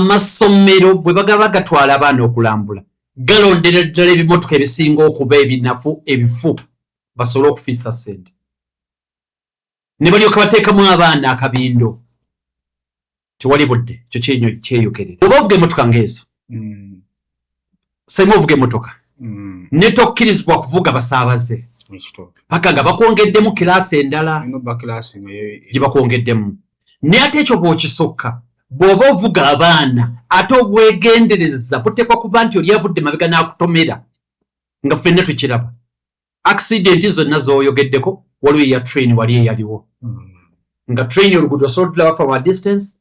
Amasomero bwe bagaba gatwala abaana okulambula, galondera ddala ebimotoka ebisinga okuba ebinafu, ebifu, basobole okufiisa ssente ne balyoka bateekamu abaana akabindo. Tewali budde, ekyo kyeyogerera. Oba ovuga emmotoka ng'ezo, sema ovuga emmotoka ne tokkirizibwa kuvuga basaabaze paka nga bakwongeddemu kiraasi endala gye bakwongeddemu. Naye ate ekyo bw'okisokka, bw'oba ovuga abaana, ate obwegendereza buteekwa kuba nti oli avudde mabega n'akutomera, nga ffenna tukiraba. Accident zonna z'oyogeddeko, waliwo eya train wali eyaliwo, nga train oluguudo osobola otulaba from a distance,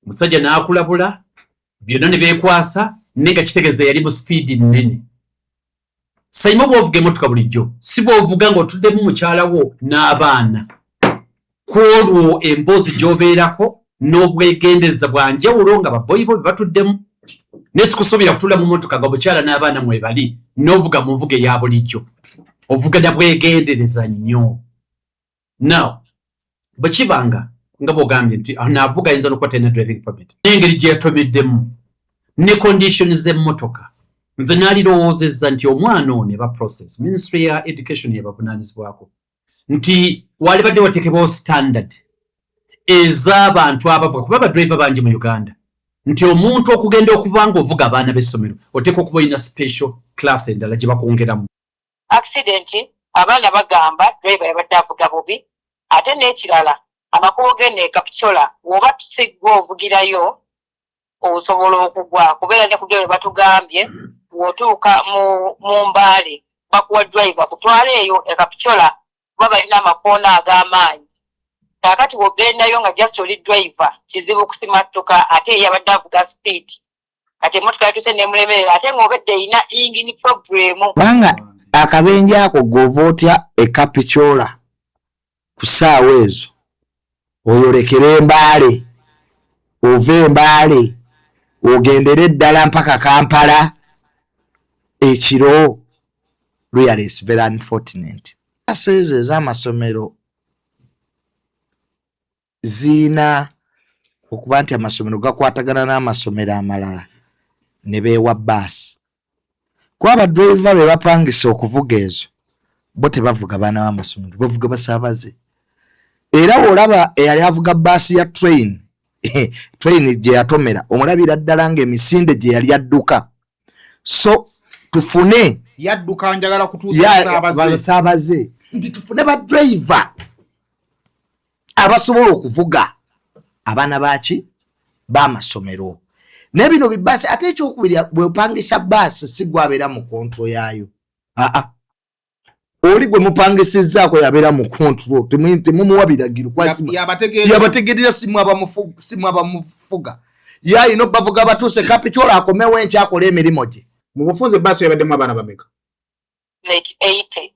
omusajja n'akulabula byonna ne beekwasa, naye nga kitegeeza yali mu speed nnene. Saima, bw'ovuga emmotoka bulijjo si bw'ovuga ng'otuddemu mukyala wo n'abaana. Ku olwo emboozi gy'obeerako n'obwegendeza bwa njawulo nga baboyi bo be batuddemu, naye sikusuubira kutuula mu mmotoka nga omukyala n'abaana mwebali n'ovuga mu nvuga eya bulijjo. Ovuga na bwegendereza nnyo. Now bwe kibanga nga bw'ogambye nti naavuga ayinza n'okuba talina driving permit, n'engeri gye yatomeddemu ne condition z'emmotoka, nze naalirowoozezza nti omwana ono eba process ministry ya education yebavunaanyizibwako, nti walibadde wateekebwawo standard ez'abantu abavuga, kuba abadriver bangi mu Uganda, nti omuntu okugenda okuba nga ovuga abaana b'essomero oteekwa okuba olina special class endala gye bakwongeramu. Accident, abaana bagamba driver yabadde avuga bubi. Ate n'ekirala, amakubo g'eno e Kapchorwa, bw'oba tusiggwa ovugirayo osobola okugwa, kubeera ne ku ddwaliro batugambye bw'otuuka mu Mbaale bakuwa driver kutwala eyo e Kapchorwa, kuba balina amakoona ag'amaanyi. Kaakati bw'ogendayo nga just oli driver, kizibu kusimattuka, ate yabadde avuga speed. Kati emmotoka yatuuse nemulemerera, ate ng'obedde erina engine problem. Kubanga akabenje ako, gova otya e Kapchorwa ku ssaawa ezo oyolekere Embaale, ova Embaale ogendere ddala mpaka Kampala ekiro? Really is very unfortunate. Baasi ezo ez'amasomero ziina okuba nti amasomero gakwatagana n'amasomero amalala ne beewa baasi, kuba abadriver be bapangisa okuvuga ezo bo tebavuga baana b'amasomero, bavuga basaabaze. Era olaba eyali avuga baasi ya train, train gye yatomera, omulabira ddala ng'emisinde gye yali adduka. So tufune Yadduka njagala kutuusa basaabaze. Basaabaze, nti tufune badriver abasobola okuvuga abaana baki b'amasomero naye bino bibaasi. Ate ekyokubiri, bwepangisa baasi si gwabeera mu control yaayo. Aa, oli gwe mupangisizzaako yabeera mu control, temumuwa biragiro. Yabategeera. Yabategerera, simu abamufuga yayina obavuga batuuse Kapchorwa, akomewo enkya akola emirimu gye. Mu bufunze baasi yabaddemu abaana bameka? Like 80.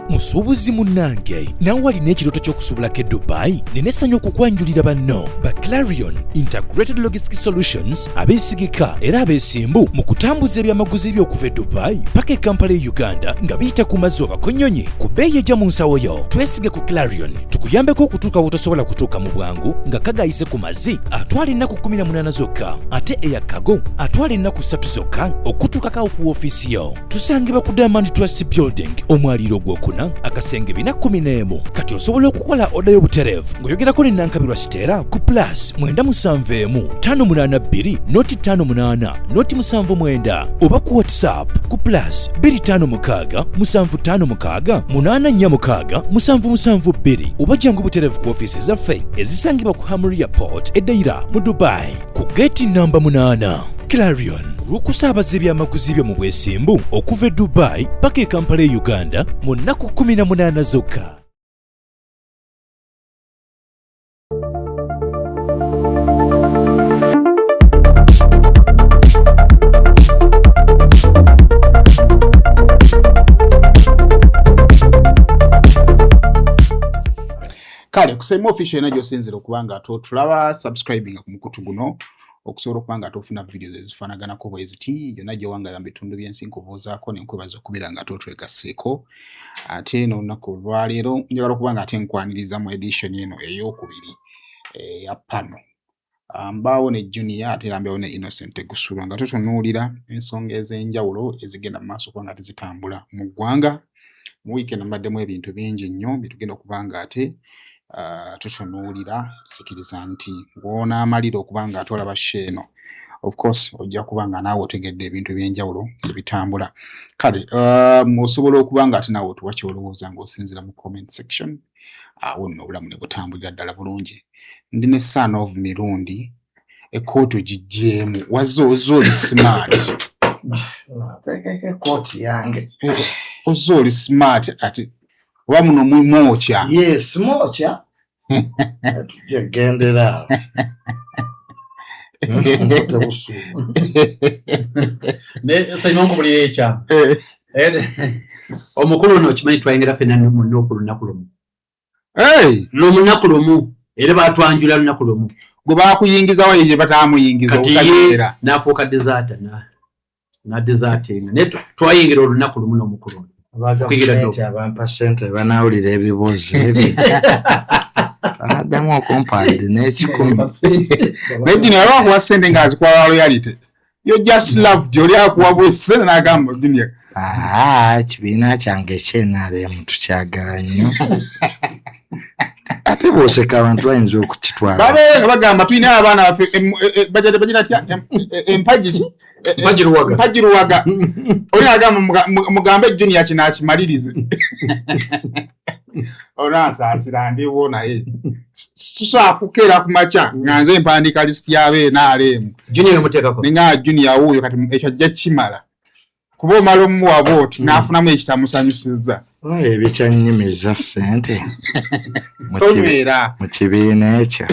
Musuubuzi munnange, naawe alina ekirooto ky'okusuubulako e Dubai, nina essanyu okukwanjulira banno ba Clarion Integrated Logistic Solutions, abeesigika era abeesimbu mu kutambuza ebyamaguzi byo okuva e Dubai paka e Kampala e Uganda nga biyita ku mazzi oba ku nnyonyi ku bbeeyi ejja mu nsawo yo. Twesige ku Clarion tukuyambeko okutuuka w'otosobola kutuuka mu bwangu, nga kagayise ku mazzi atwala ennaku 18 zokka, ate eya cargo atwala ennaku 3 zokka okutuukako ku woofiisi yo. Tusangibwa ku Diamond Trust Building, omwaliiro ogwokuna, akasenge 411. Kati osobola okukola oda y'obutereevu ng'oyogerako ne Nankabirwa Siteera ku +971 582 058 079, oba ku WhatsApp ku +256 756 846 772, oba jangu butereevu ku ofiisi zaffe ezisangibwa ku Hamriya Port e Deira mu Dubai ku geeti namba 8. Clarion, olw'okusaabaza ebyamaguzi byo mu bwesimbu okuva e Dubai paka e Kampala e Uganda mu nnaku 18 zokka. Kale kusema official ena gyosinzira okuba nga ate otulaba, subscribinga ku mukutu guno okusobola okuba nga ate ofuna videos ezifaanaganako bwe ziti yonna gyowangalira mu bitundu by'ensi. Nkubuuzaako nenkwebaza okubeera nga ate otwegasseeko. Ate n'olunaku olwaleero njagala okuba nga ate nkwaniriza mu edition eno eyokubiri eya pano. Mbaawo ne Junior, ate era mbaawo ne Innocent Tegusulwa, nga tutunuulira ensonga ez'enjawulo ezigenda mu maaso okuba nga tezitambula mu ggwanga. Mu wiiki eno mbaddemu ebintu bingi nnyo bye tugenda okuba nga ate tutunuulira. Nzikiriza nti w'onaamalira okuba nga ate olaba show eno, of course ojja kuba nga naawe otegedde ebintu ebyenjawulo ebitambula. Kale osobola okuba nga ate naawe otuwa ky'olowooza ng'osinziira mu comment section. Awo nno obulamu ne butambulira ddala bulungi. Ndi ne Son of Mirundi. Ekkooti ogiggyeemu, wazze ozze oli smart. Teekeko ekkooti yange. Ozze oli smart, ati oba muno mwokya? Yes, mwokya, tujja gendera awo. Tebusuuba. Ne Simon, nkubulira ekyama. Omukulu ono okimanyi twayingira ffenna munna ku lunaku lumu. Hey! Lunaku lumu, era batwanjula lunaku lumu. Gwe bakuyingiza waye gye batamuyingiza? Kati ye obutagendera. N'afuuka deserter na desertinga, naye twayingira olunaku lumu n'omukulu ono. Okuyigira Abagavumenti abampa sente banawulira ebibuuzo ebyo, banaddamu okumpa n'ekikumi. Naye Junior yali akuwa sente ng'azikuwa loyalty, you just loved, oli akuwa bwesente n'agamba Junior. Aa, ekibiina kyange ekye-NRM tukyagala nnyo, ate bw'oseka abantu bayinza okukitwala. Babeere nga bagamba tulina abaana baffe bagira tya empagi ki? Mpagi Luwaga. Mpagi Luwaga. Oli agamba mugambe Junior kino akimalirize. Onansaasira, ndiwo naye tusobola kukeera ku makya nga nze mpandiika lisiti y'abe-NRM. Junior nemuteekako. Nenga Junior wuuyo, kati ekyo ajja kukimala, kuba omala omuwa bwoti n'afunamu ekitamusanyusizza. Oba ebikyannyumiza ssente Tonywera. mu kibiina ekyo.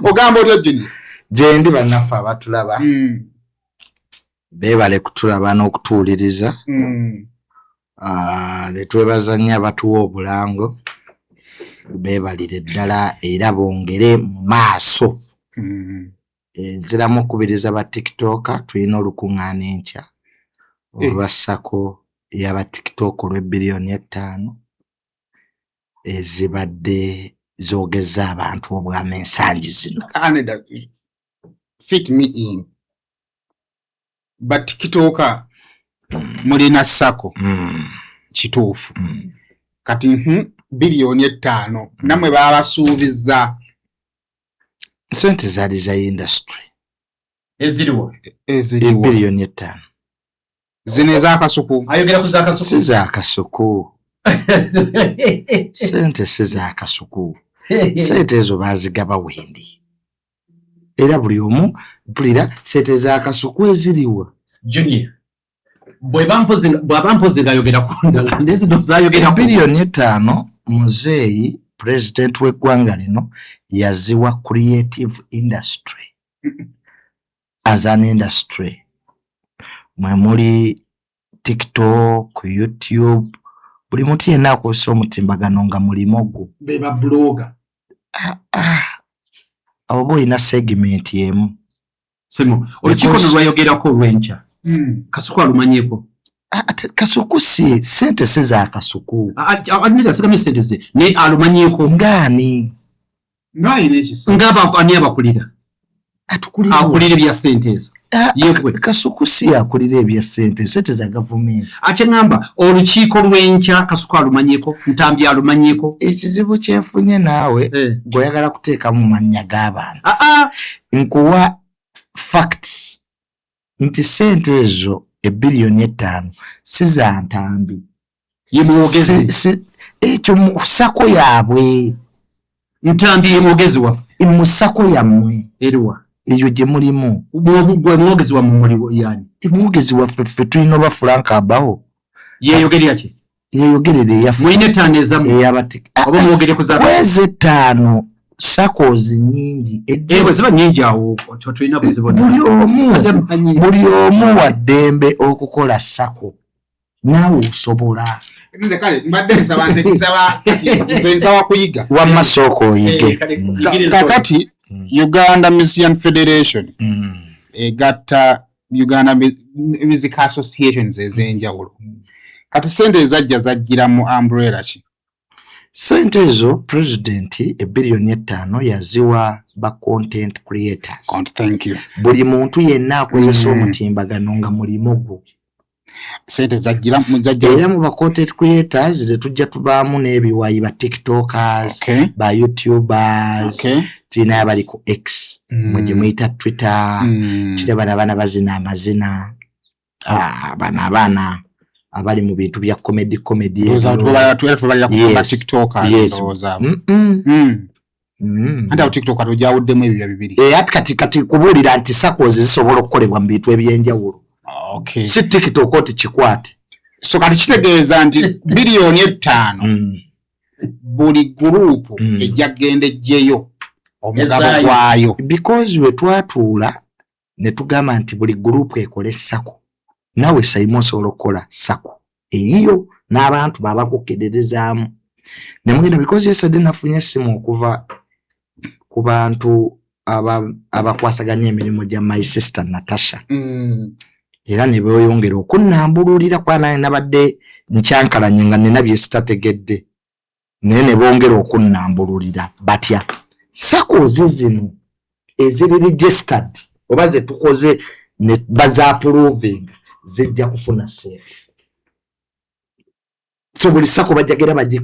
Ogamba otya, Junior? Gyendi, bannaffe abatulaba beebale kutulaba n'okutuwuliriza. Ah, ne twebaza nnyo abatuwa obulango, beebalire ddala era bongere mu maaso. Nziramu okukubiriza ba TikToker, tulina olukuŋŋaana enkya olwa SACCO y'aba TikTok olw'ebbiliyoni 5 ezibadde zoogeza abantu obwama ensangi zino. Canada, fit me in. Ba TikToker mulina SACCO? Kituufu? Kati 5 biliyoni nammwe babasuubiza? Sente zaali za industry. Eziriwa? Eziriwa? 5 biliyoni. Zino ezakasuku? Ayogera ku zakasuku. Si zakasuku, sente si zakasuku, sente ezo bazigaba wendi era buli omu mpulira sente zakasuku eziriwa. Junior bw'aba mpozi ng'ayogera ku ndala, naye zino zayogera ku 5 biliyoni muzeeyi pulezidenti w'eggwanga lino yaziwa creative industry as an industry, mwe muli TikTok, YouTube, buli muntu yenna akozesa omutimbagano nga mulimo gwo. Be ba blogger? Ah, ah. Abo oba olina segment emu. Simo, olukiiko no lwayogerako olw'enkya, Kasuku alumanyiiko? Ah, ate Kasuku si sente si za Kasuku. Asigamye sente ze, naye alumanyiiko? Ngaani? Ng'ayina ekisa. Ng'aba ani abakulira? Atukulira. Akulira ebya sente ezo? Ah, Yegwe. Kasuku si akulira ebya sente, sente za gavumenti. Akyeŋŋamba olukiiko lw'enkya Kasuku alumanyiiko, Ntambi alumanyiiko? Ekizibu kyenfunye naawe, gweoyagala kuteeka mu mannya g'abantu. Ah, ah. Nkuwa fact nti sente ezo 5 biliyoni si za Ntambi. Ye mwogezi. Ekyo mu SACCO yaabwe. Ntambi ye mwogezi waffe. Mu SACCO yammwe. Eriwa? Eyo gye mulimu. Gwe mwogezi wammwe muli yani? Mwogezi waffe ffe tulina oba Frank Abawo. Yeyogerera ki? Yeyogerera eyaffe. Mulina etaano ezammwe? Eyabatik Oba mwogere ku za Kwezi etaano SACCOs nyingi. Bwe ziba nyingi awo tulina buzibu. Buli omu wa ddembe okukola SACCO, naawe osobola. Nde kale mbadde nsaba nsaba kati nze nsaba kuyiga. Wamma sooka oyige. Kale, Kakati Uganda Musician Federation egatta Uganda Music Associations ez'enjawulo. Kati sente ezajja zajjira mu umbrella ki? Sente ezo pulezidenti 5 biliyoni yaziwa ba content creators. Thank you. Buli muntu yenna akozesa omutimbagano nga mulimu gwo. Sente zajjira zajja. Era mu ba content creators tetujja tubaamu n'ebiwayi, ba TikTokers, ba YouTubers, tulina abali ku X, mwe gye muyita Twitter. Tulina bano abaana bazina amazina. Ah, bano abaana abali mu bintu bya comedy comedy Ndowooza ebyo. Tubalira ku ba TikTokers, ndowooza. Anti awo TikTok tojawuddemu ebyo bibiri. Eh, ati kati kubuulira nti SACCOs zisobola okukolebwa mu bintu ebyenjawulo. Si TikTok oti kikwate. So kati kitegeeza nti 5 biliyoni buli gurupu ejja kugenda ejjeyo omugabo Ezaayo. gwayo. Because we twatuula ne tugamba nti buli gurupu ekole SACCO, naawe Saima osobola okukola SACCO eyiyo n'abantu babakukkererezaamu ne mugenda, because yesterday nafunye essimu okuva ku bantu abakwasaganya emirimu gya my sister Natasha, era ne beeyongera okunnambululira, kuba nange nabadde nkyankalanye nga nina bye sitategedde, naye ne bongera okunnambululira batya SACCOs zino eziri registered oba ze tukoze ne bazaapprovinga zijja kufuna sente. So buli SACCO bajjagera bagi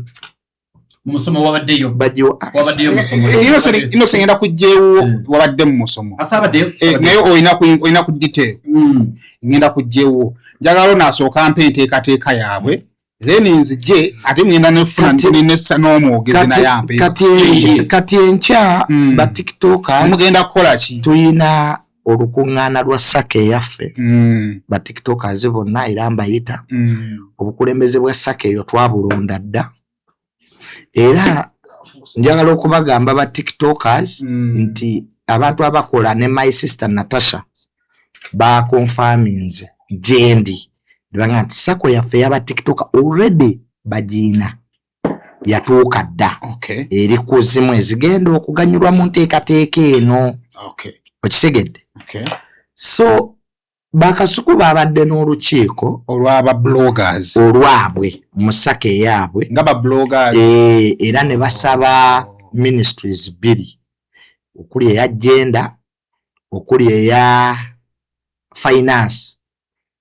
Musomo wabaddeyo. Bagiwa. Wabaddeyo musomo. Innocent, ngenda kujjeewo. Wabadde mu musomo. Asabaddeyo. Eh, naye olina ku detail. Ngenda kujjeewo, njagala ono asooka mpa enteekateeka yaabwe, then nzije ate ngenda nefuna n'omwogezi naye ampe. Kati enkya ba TikTokers Mugenda kukola ki? Tuyina olukuŋŋaana lwa SACCO eyaffe, ba TikTokers bonna era mbayita. Obukulembeze bwa SACCO eyo twabulonda dda, era njagala okubagamba ba TikTokers nti abantu abakola ne my sister Natasha baconfirminze gyendi nebagamba nti SACCO yaffe eyaba TikToker already bagiina, yatuuka dda. Eri ku zimu ezigenda okuganyulwa mu nteekateeka eno. Okitegedde? Okay. So bakasuku babadde n'olukiiko olw'aba bloggers olwabwe mu SACCO eyaabwe. Nga ba bloggers. Eh, era ne basaba ministries bbiri, okuli eya gender, okuli eya finance,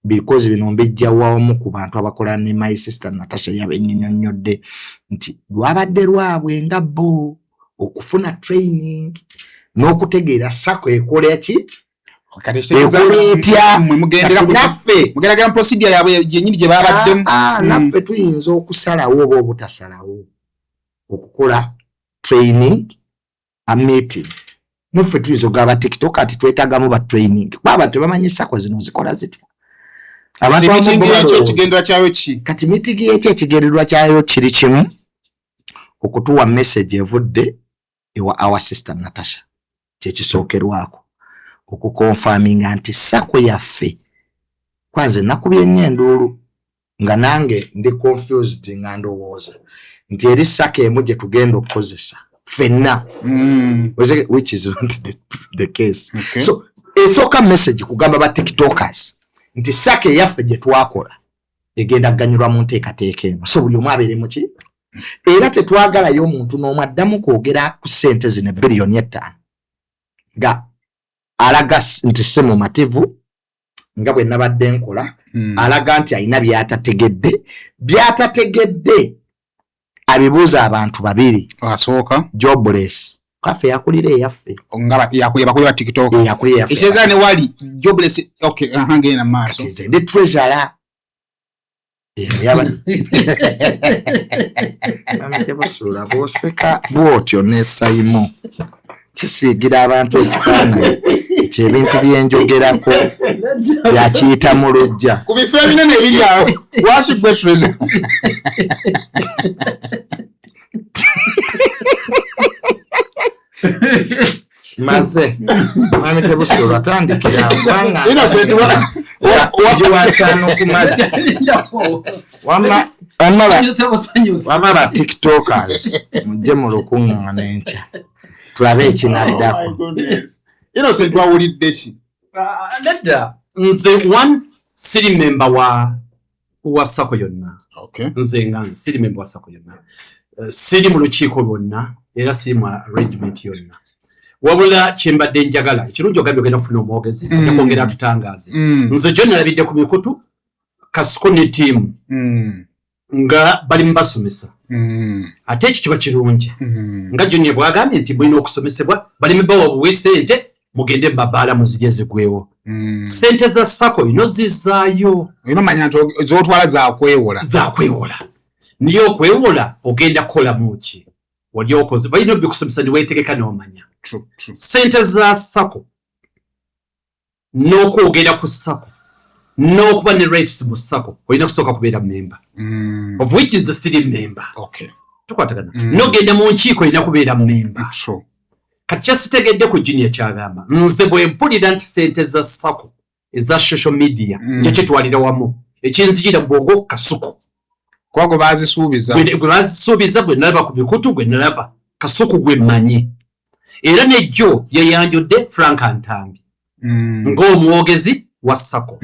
because bino mbijja wamu ku bantu abakola ne my sister Natasha yabennyonnyodde nti lwabadde lwabwe nga bo okufuna training n'okutegeera SACCO ekola ki. Kati ekitegeeza Ekola etya? Mmwe mugendera Kati naffe mugendera mu procedure yaabwe yennyini gye babaddemu. Ah, ah, naffe tuyinza okusalawo oba obutasalawo okukola training a meeting. Naffe tuyinza okugamba TikTok ati twetagamu ba training, kuba abantu tebamanyi SACCO zino zikola zitya. Abantu abamu Meeting bo yakyo balowooza. Ekigendererwa kyayo ki? Kati meeting yekyo ekigendererwa kyayo kiri kimu, okutuwa message evudde ewa our sister Natasha, kyekisookerwako, okuconfirminga nti SACCO yaffe. Kwanze nakubye nnyo enduulu nga nange ndi confused, nga ndowooza nti eri SACCO emu gye tugenda okukozesa ffenna, which is not the case. So esooka message kugamba ba TikTokers nti SACCO eyaffe gye twakola egenda kuganyulwa mu nteekateeka eno, so buli omu abeere muki, era tetwagalayo omuntu n'omu addamu kwogera ku ssente zino 5 biliyoni nga alaga nti si mumativu nga bwe nabadde nkola, alaga nti alina byatategedde, byatategedde abibuuza abantu babiri. Asooka? Jobless kaffe yakulira eyaffe. Nga yakulira TikTok. Eyakulira eyaffe. Ekitegeeza ne wali jobless. Okay, aha, ngenda mu maaso. Kati nze ndi treasurer. Eno yaba tebusuula bwoseka bwotyo nesayimu kisiigira abantu ekifaananyi nti ebintu byenjogerako byakiyita mu lujja. Ku bifo ebinene ebiri awo, lwaki gwe treasurer? Maze mwami Tebusuulwa tandikira kubanga Innocent, giwasaano ku mazzi. Wamma wamma ba TikTokers mujje mu lukuŋŋaana enkya tulabe ekinaddako. Oh my goodness. Innocent, wawulidde ki? Ah, nedda, nze one siri memba wa SACCO yonna. Nze nga nze siri memba wa SACCO yonna. Siri mu lukiiko lwonna era siri mu arrangement yonna, wabula kyembadde njagala, ekirungi ogambye ogenda kufuna omwogezi ajja kwongera atutangaaze. Nze jo nalabidde ku mikutu Kasuku ne ttiimu nga bali mu basomesa, ate ekyo kiba kirungi nga Junior bwagambye nti mulina okusomesebwa, baleme bawa buwi sente mugende mubabaala muzirye zigwewo. Sente za SACCO ino zizaayo. Olina omanya nti z'otwala zakwewola. Zakwewola, naye okwewola ogenda kukolamu ki? Wali okoze, balina obikusomesa niweetegeka n'omanya True, true. sente za SACCO n'okwogera ku SACCO n'okuba ne rates mu SACCO, olina kusooka kubeera memba, of which is the siri member. Tukwatagana? N'ogenda mu nkiiko olina kubeera memba. Kati kyesitegedde ku Junior kyagamba, nze bwe mpulira nti sente za SACCO eza social media, nja kyetwalira wamu ekinzijira mu bwongo Kasuku. Kuba gwe bazisuubiza. Gwe bazisuubiza, gwe nalaba ku mikutu, gwe nalaba Kasuku gwe mmanyi, era nejjo yayanjudde Frank Ntambi ng'omwogezi wa SACCO,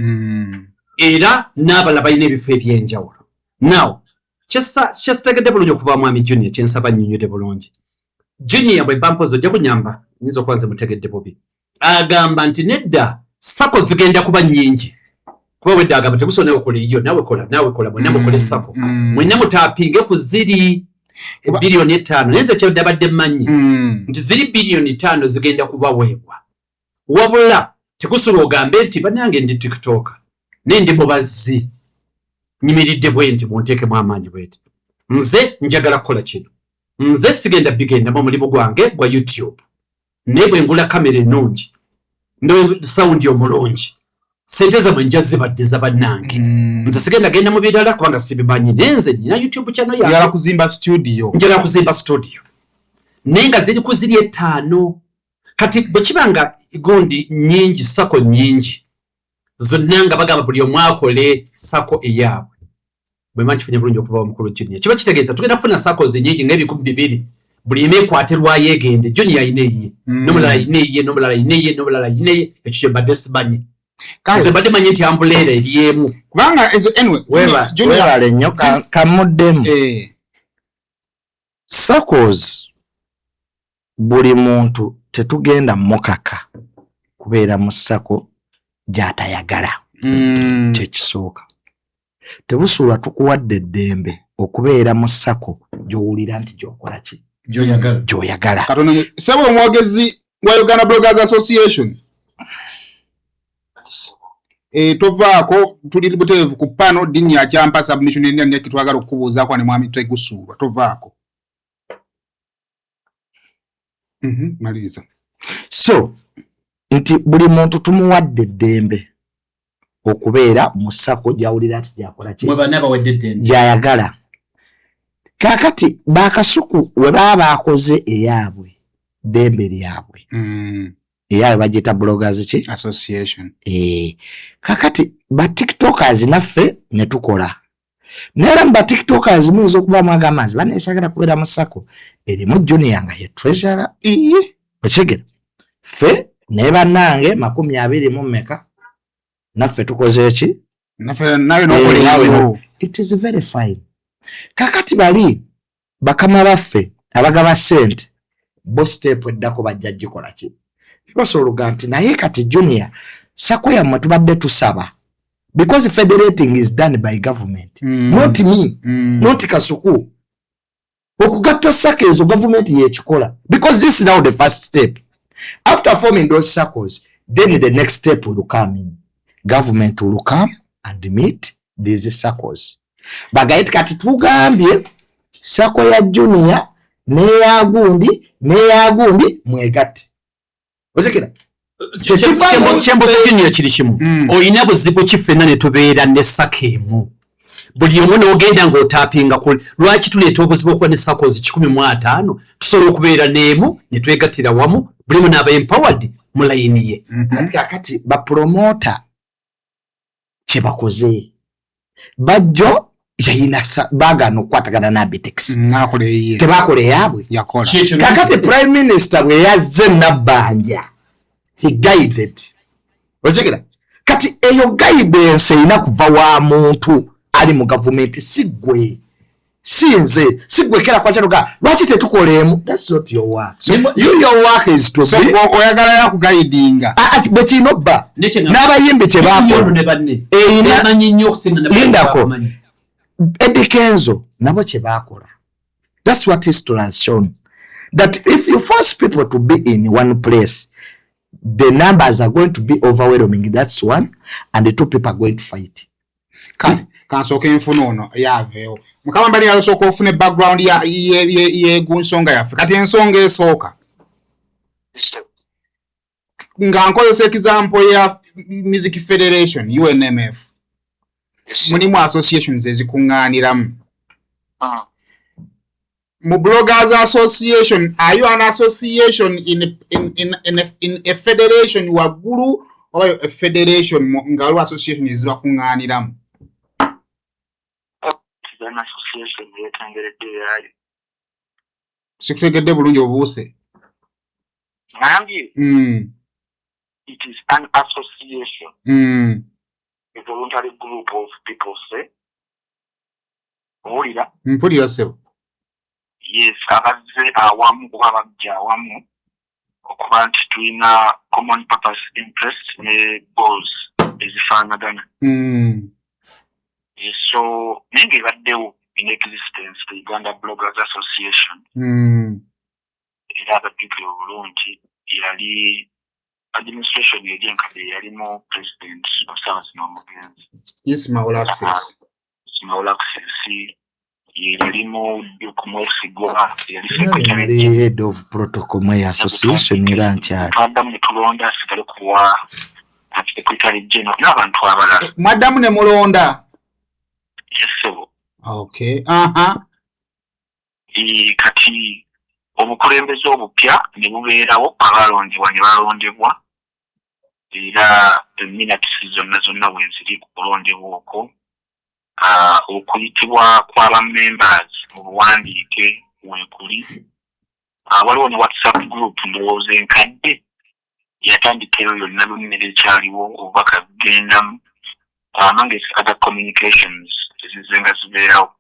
era n'abalala balina ebifo ebyenjawulo. Now kyesitegedde bulungi okuva mwami Junior, kyensaba nnyonnyodde bulungi Junior, bwe bampozi ojja kunyamba, nyinza okuba nze mutegedde bubi. Agamba nti nedda, SACCO zigenda kuba nnyingi, kuba wedda agamba tegusobola, nawe kola eyiyo, nawe kola, nawe kola, mwenna mukole SACCO, mwenna mutaapinge ku ziri 5 biliyoni. Naye nze kyendabadde mmanyi nti ziri 5 biliyoni zigenda kubaweebwa, wabula tekusula ogambe nti bannange ndi TikTok naye ndi mubazzi, nyimiridde bwe nti munteekemu amaanyi bweti, nze njagala kukola kino, nze sigenda bigendamu, omulimu gwange gwa YouTube, naye bwe ngula kamera ennungi ne sound omulungi, sente zammwe nja zibaddiza bannange. Nze sigenda genda mu birala kubanga sibimanyi, naye nze nina YouTube channel yange. Njagala kuzimba studio. Njagala kuzimba studio, naye nga ziri ku ziri 5. Kati bwe kiba nga gundi nyingi, SACCO nyingi zonna, nga bagamba buli omu akole SACCO eyaabwe, bwe mba nkifunye bulungi okuva omukulu Junior, kiba kitegeeza tugenda kufuna SACCOs nyingi nga 2000, buli emu ekwate lwayo egende. Junior alina eyiye, n'omulala alina eyiye, n'omulala alina eyiye, n'omulala alina eyiye. Ekyo kye mbadde simanyi. Nze mbadde manyi nti umbrella eri emu. Kubanga ezo, anyway, Junior- Weebale nnyo, kamuddemu. SACCOs buli muntu tetugenda mukaka kubeera mu SACCO gy'atayagala. Kyekisooka, tebusuulwa, tukuwadde eddembe okubeera mu SACCO gy'owulira nti gy'okola ki, gyoyagala. Gy'oyagala. Katono sebo omwogezi wa Uganda Bloggers Association. Tovaako, tuli buteevu ku pano dini akyampa submission eni twagala okukubuuzaako ne mwami Tegusuulwa, tovaako. Maliriza. So nti buli muntu tumuwadde eddembe okubeera mu SACCO gy'awulira nti gyakola ki, mwe bana bawadde eddembe. Gy'ayagala. Kaakati bakasuku we baba bakoze eyaabwe, ddembe lyabwe. Eyaabwe bagiyita Bloggers ki? Association. Kakati ba TikTokers naffe ne tukola, naye era mu ba TikTokers muyinza okuba mwagamba nti baneesagala kubeera mu SACCO erimu Junior nga ye treasurer. Okigera ffe naye bannange 20 mu mmeka naffe tukoze eki? Naffe nawe nokola Nawe eyiyo. It is very fine. Kakati bali bakama baffe abagaba ssente, bo step eddako bajja gikola ki? Basobola okuga nti naye kati Junior, SACCO yammwe tubadde tusaba, because federating is done by government, not me, not Kasuku. Okugatta SACCO ezo gavumenti yekikola, because this is now the first step. After forming those SACCOs, then the next step will come in, government will come and meet these SACCOs, bagaye kati tugambye SACCO ya Junior n'eyagundi n'eyagundi mwegatte. Ozekera. Kyembuza Junior kiri kimu. Olina buzibu ki ffenna ne tubeera ne SACCO emu, buli omu n'ogenda ng'otaapinga ku? Lwaki tuleeta obuzibu okuba ne SACCOs 150? Tusobola okubeera n'emu ne twegattira wamu, buli omu n'aba empowered mu layini ye. Ati kakati bapromota kyebakoze, bajjo yayina baagaana okukwatagana n'Abitex. Nakola eyiye. Tebakola eyaabwe. Yakola. Kyekyo. Kakati prime minister bwe yazze Nabbanja, he guided. Okigera kati eyo guidance erina kuva wa muntu ali mu gavumenti, si ggwe. Si nze sigwekera kwakyanoga lwaki tetukola emu? That's not your work. So, You, your work is to so be oyagala yakuguidinga. Ah, ah, bwe kirina obba n'abayimbi kye bakola. Ne banne Erina bemanyi nnyo okusinga ne banne Lindako. bamanyi. Eddie Kenzo nabo kye baakola. That's what history has shown, that if you force people to be in one place, the numbers are going to be overwhelming. That's one, and the two people are going to fight. Kale kansooka enfuna ono yaaveewo. Mukama mbali yalosooka ofuna background yegu nsonga yaffe. Kati ensonga esooka, nga nkozesa example ya Music Federation, UNMF, mulimu associations ezikuŋŋaaniramu. Mu Bloggers Association, are you an association in a federation waggulu, oba a federation nga waliwo association ezibakuŋŋaaniramu? An association yeetengeredde yaayo. Sikutegedde bulungi, obuuse. Ngambye, it is an association, a voluntary group of people. Say, owulira? Mpulira, ssebo. Yes, abazze awamu oba abajja awamu okuba nti tulina common purpose, interest ne goals ezifaanagana. Yes, so naye ng'ebaddewo in existence, the Uganda Bloggers Association, era abajjukira obulungi yali administration eri enkadde, yalimu president osaawa zino omugenzi Isma Olaxess. Isma Olaxess, yalimu Duke Mwesigwa, yali secretary. Nali head of protocol mu association, era nkyali. Twaddamu ne tulonda asigale kuwa secretary general n'abantu abalala. Mwaddamu ne mulonda? Yes, ssebo. Okay, aha. Kati obukulembeze obupya ne bubeerawo, abalondebwa ne balondebwa, era minutes zonna zonna weziri ku kulondebwa okwo. Okuyitibwa kw'aba members mu buwandiike weekuli. Waliwo ne WhatsApp group, ndowooza enkadde yatandika eyo yonna byonna era ekyaliwo, obubaka bugendamu, among other communications ezizze nga zibeerawo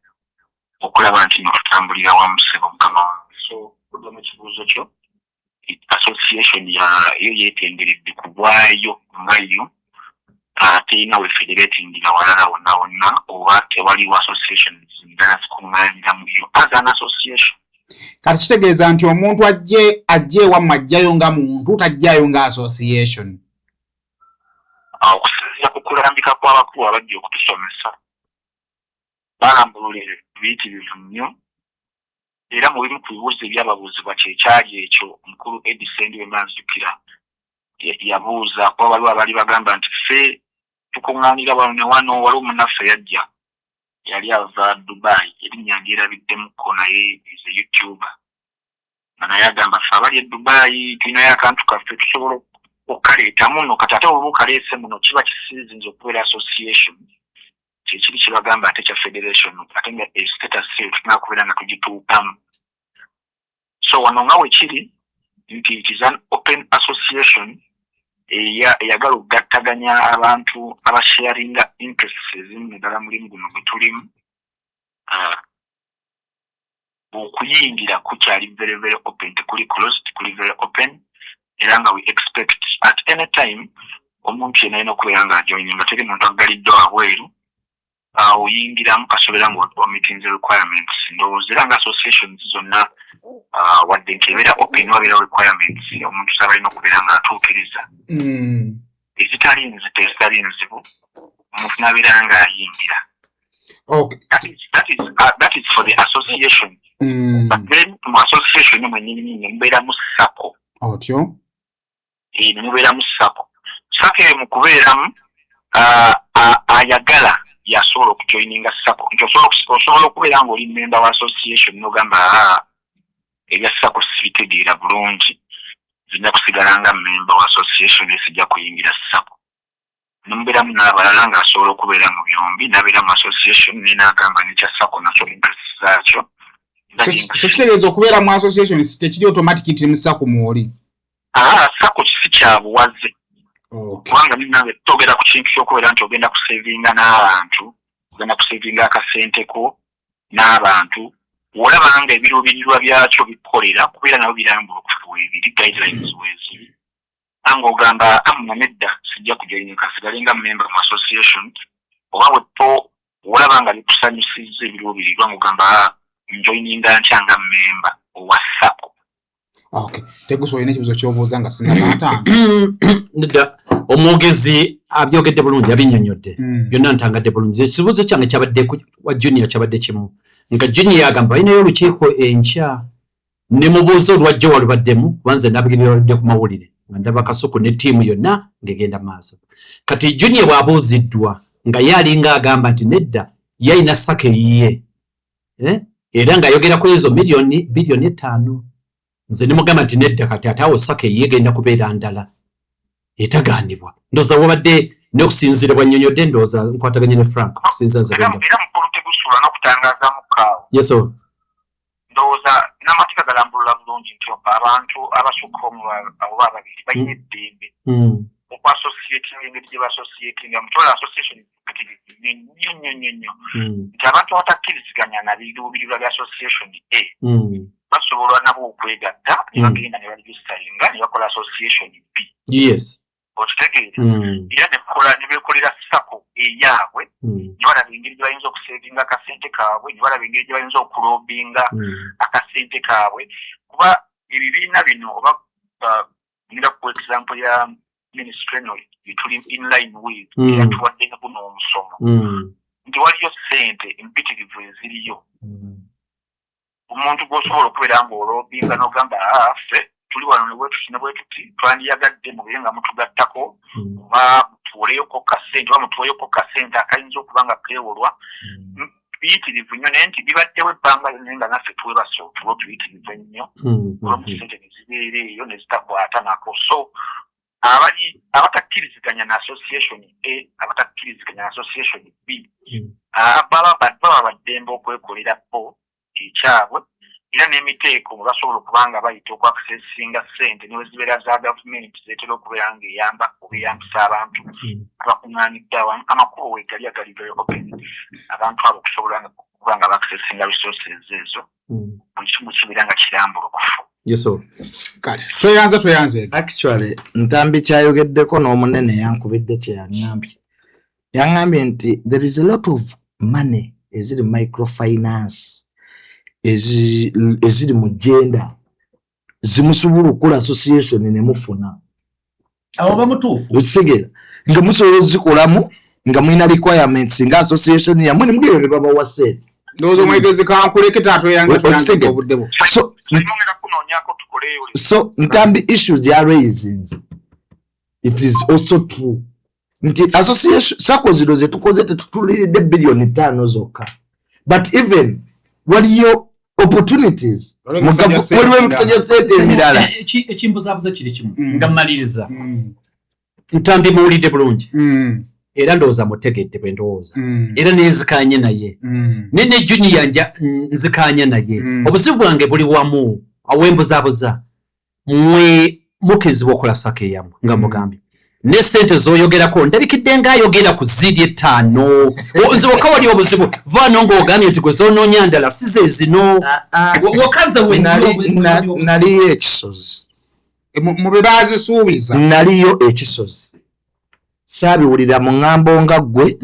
okulaba nti no tutambulira wamu, ssebo mukama wange. So okudda mu kibuuzo kyo, association ya yo yeetengeredde ku bwayo nga yo, terina we federatingira walala wonna wonna, oba tewaliwo associations ndala zikuŋŋaanira mu yo as an association. Kati kitegeeza nti omuntu ajje ewammwe ajjayo nga muntu, tajjayo nga association? Okusinziira ku kulambika kw'abakulu abajja okutusomesa, balambulula ebyo biyitirivu nnyo, era mu bimu ku bibuuzo ebyababuuzibwa kyekyali ekyo. Omukulu Eddie Ssendi manzijukira yabuuza kuba waliwo abaali bagamba nti ffe tukuŋŋaanira wano ne wano. Waliwo munnaffe yajja, yali ava Dubai, erinnya ndyerabiddemukko, naye is a YouTuber, nga naye agamba ffe abali e Dubai tulinayo akantu kaffe tusobola okukaleeta muno. Kati ate oba okaleese muno, kiba kisiizinza okubeera association, kyekiri kibagamba ate kya federation, ate nga status eyo tulina kubeera nga tugituukamu. So wano nga wekiri nti it is an open association eyagala okugattaganya abantu abasharinga interests ezimu, naddala mulimu guno gwe tulimu. Okuyingira kukyali very very open, tekuli closed, kuli very open, era nga we expect at any time omuntu yenna alina okubeera nga ajoininga. Teri muntu aggaliddwa wabweru, oyingiramu kasobera nga omeetinze requirements. Ndowooza era nga associations zonna, wadde nti ebeera open, wabeerawo requirements omuntu saba alina okubeera nga atuukiriza, ezitali nzito, ezitali nzibu, omuntu n'abeera nga ayingira. That is for the association. But then mu association mwennyini ne mubeeramu SACCO. Otyo. Ne mubeeramu SACCO. SACCO eyo mu kubeeramu, ayagala yasobola okujoininga SACCO, nti osobola okubeera ng'oli member wa association n'ogamba, aa, ebya SACCO sibitegeera bulungi, nzija kusigala nga member wa association, esijja kuyingira SACCO. Nemubeeramu n'abalala ng'asobola okubeera mu byombi, n'abeera mu association naye n'agamba nekya SACCO nakyo interest zaakyo. So kitegeeza okubeera mu association tekiri automatic nti mu SACCO mwoli? Aa, SACCO kisi kya buwaze. Kubanga nange togera ku kintu ky'okubeera nti ogenda kusevinga n'abantu, ogenda kusevinga akasente ko. N'abantu olaba nga ebiruubirirwa byakyo bikolera kubeera nabo birambulukufu weebiri, guidelines weeziri, anga ogamba amuna nedda, sijja kujoininga, nsigale nga member mu association. Oba bwepo olaba nga bikusanyusizza ebiruubirirwa, ng'ogamba njoininga ntya nga member owa SACCO? Okay, Tegusa, olina ekibuzo kyobuuza nga sinnabaatanga? Nedda, omwogezi abyogedde bulungi, abinnyonnyodde byonna, ntangadde bulungi. Ekibuuzo kyange kyabadde wa Junior, kyabadde kimu, nga Junior agamba balinayo olukiiko enkya, ne mubuuza olwajjo walubaddemu, kuba nze nabigirira ku mawulire nga ndaba Kasuku ne ttiimu yonna ng'egenda maaso. Kati Junior bw'abuuziddwa nga ye alinga agamba nti nedda, ye alina SACCO eyiye, eh? Era ng'ayogera ku ezo miliyoni 5 biliyoni, nze ne mugamba nti nedda, kati ate awo SACCO eyiye egenda kubeera ndala etagaanibwa. Ndowooza wabadde n'okusinziira bwannyonnyodde, ndowooza nkwataganye ne Frank okusinziira nze era bwenda. Era mukulu Tegusuula, n'okutangazamukaawo, Yes sir. Ndowooza n'amateeka galambulula bulungi nti abantu abasukka omu oba ababiri balina eddembe okwassociatinga engeri gye bassociatinga. Mutwala association mpitirivu nnyo nnyo nnyo nnyo nnyo, nti abantu abatakkiriziganya na biruubirirwa bya association A basobola nabo okwegatta ne bagenda ne baregisteringa ne bakola association B. Okitegeera? Era ne bakola ne beekolera SACCO eyaabwe, ne balaba engeri gye bayinza okusavinga akasente kaabwe, ne balaba engeri gye bayinza okulobbyinga akasente kaabwe, kuba ebibiina bino oba ngenda kuwa example ya ministry eno gyetuli in line with, eyatuwadde ne guno omusomo, nti waliyo ssente empitirivu eziriyo, omuntu gw'osobola okubeera ng'olobbyinga n'ogamba, "Ah, ffe tuli wano ne bwetuti ne bwetuti, twandiyagadde mubeere nga mutugattako, oba mutuwoleyoko kasente, oba mutuweyoko kasente akayinza okuba nga keewolwa." Biyitirivu nnyo, naye nti bibaddewo ebbanga lyonna nga naffe twebase otulo tuyitirivu ennyo, olwomu ssente ne zibeera eyo ne zitakwata nako. So abali abatakkiriziganya na association A, abatakkiriziganya na association B, baba baddembe okwekolera bo ekyabwe, era n'emiteeko mwe basobola okuba nga bayita okwaccessinga ssente ne bwe zibeera za gavumenti zeetera okubeera ng'eyamba oba eyambisa abantu abakuŋŋaanidde awamu. Amakubo weegali agali very open, abantu abo okusobola okuba nga baaccessinga resources ezo, buli kimu kibeera nga kirambulukufu. Yes sir. Kale tweyanze, tweyanze. Actually, Ntambi kyayogeddeko n'omunene yankubidde kye yaŋŋambye, yaŋŋambye nti there is a lot of money eziri microfinance eziri mu gender zimusobola okukola association ne mufuna. Awo bamutuufu. Okitegeera nga musobola ozikolamu nga mulina requirements nga association yammwe, nemugenda ne babawa sente. Ndowooza omwegezi kankuleke, taatweyanze, tweyanze Okitegeera. obudde bwo. So Mwongera kunoonyako tukoleyo. So Ntambi issues gyaraisinze, it is also true nti association SACCO zino zetukoze tetutuliridde 5 biliyoni zokka, but even waliyo opportunities. Waliwo emikisa gya ssente. Waliwo emikisa gya sente emirala. Ekimbuzaabuza kiri kimu, nga mmaliriza. Ntambi muwulidde bulungi, era ndowooza mutegedde bwe ndowooza, era nenzikanye naye, ne Junior nja nzikanya naye. Obuzibu bwange buli wamu awembuzaabuza, mwe mukkirizibwa okukola SACCO eyammwe nga mugambye, ne sente z'oyogerako ndabikidde ng'ayogera ku ziri 5. Nze waka wali obuzibu vaano ng'ogambye nti gwe zoonoonya ndala si ze zino. Wakaze. Naliyo ekisozi. Mu be baazisuubiza. Naliyo ekisozi, saabiwulira mu ŋŋambo nga ggwe.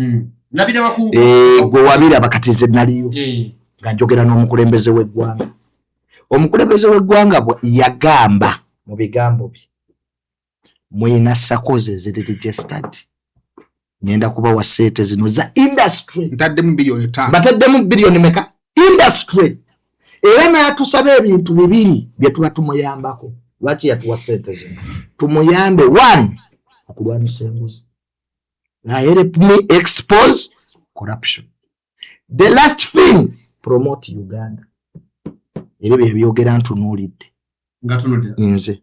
Nabiraba ku Gwe wabiraba, kati ze naliyo nga njogera n'omukulembeze w'eggwanga. Omukulembeze w'eggwanga bwe yagamba mu bigambo bye, "Muyina SACCOs eziri registered, ngenda kubawa sente zino za industry." Ntaddemu 5 biliyoni. Bataddemu biliyoni meka? Industry. Era n'atusaba ebintu bibiri bye tuba tumuyambako. Lwaki yatuwa sente zino? Tumuyambe one, okulwanisa enguzi, help me expose corruption, the last thing, promote Uganda. Era bye yabyogera ntunuulidde. Nga tunuulira. Nze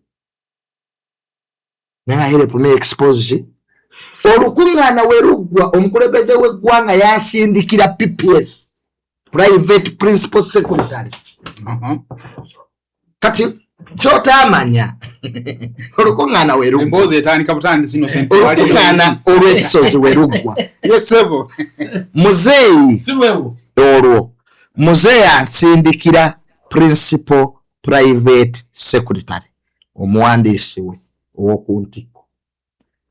naye help me expose. Olukuŋŋaana we luggwa, omukulembeze w'eggwanga yansindikira PPS, private principal secretary. Kati kyotaamanya, olukuŋŋaana we luggwa, Emboozi etandika butandisi, Innocent. Olukuŋŋaana olw'ekisozi we luggwa, Yes, sebo. Muzeeyi Si lwewo. olwo Muzeeyi ansindikira principal private secretary, omuwandiisi we ow'oku ntikko,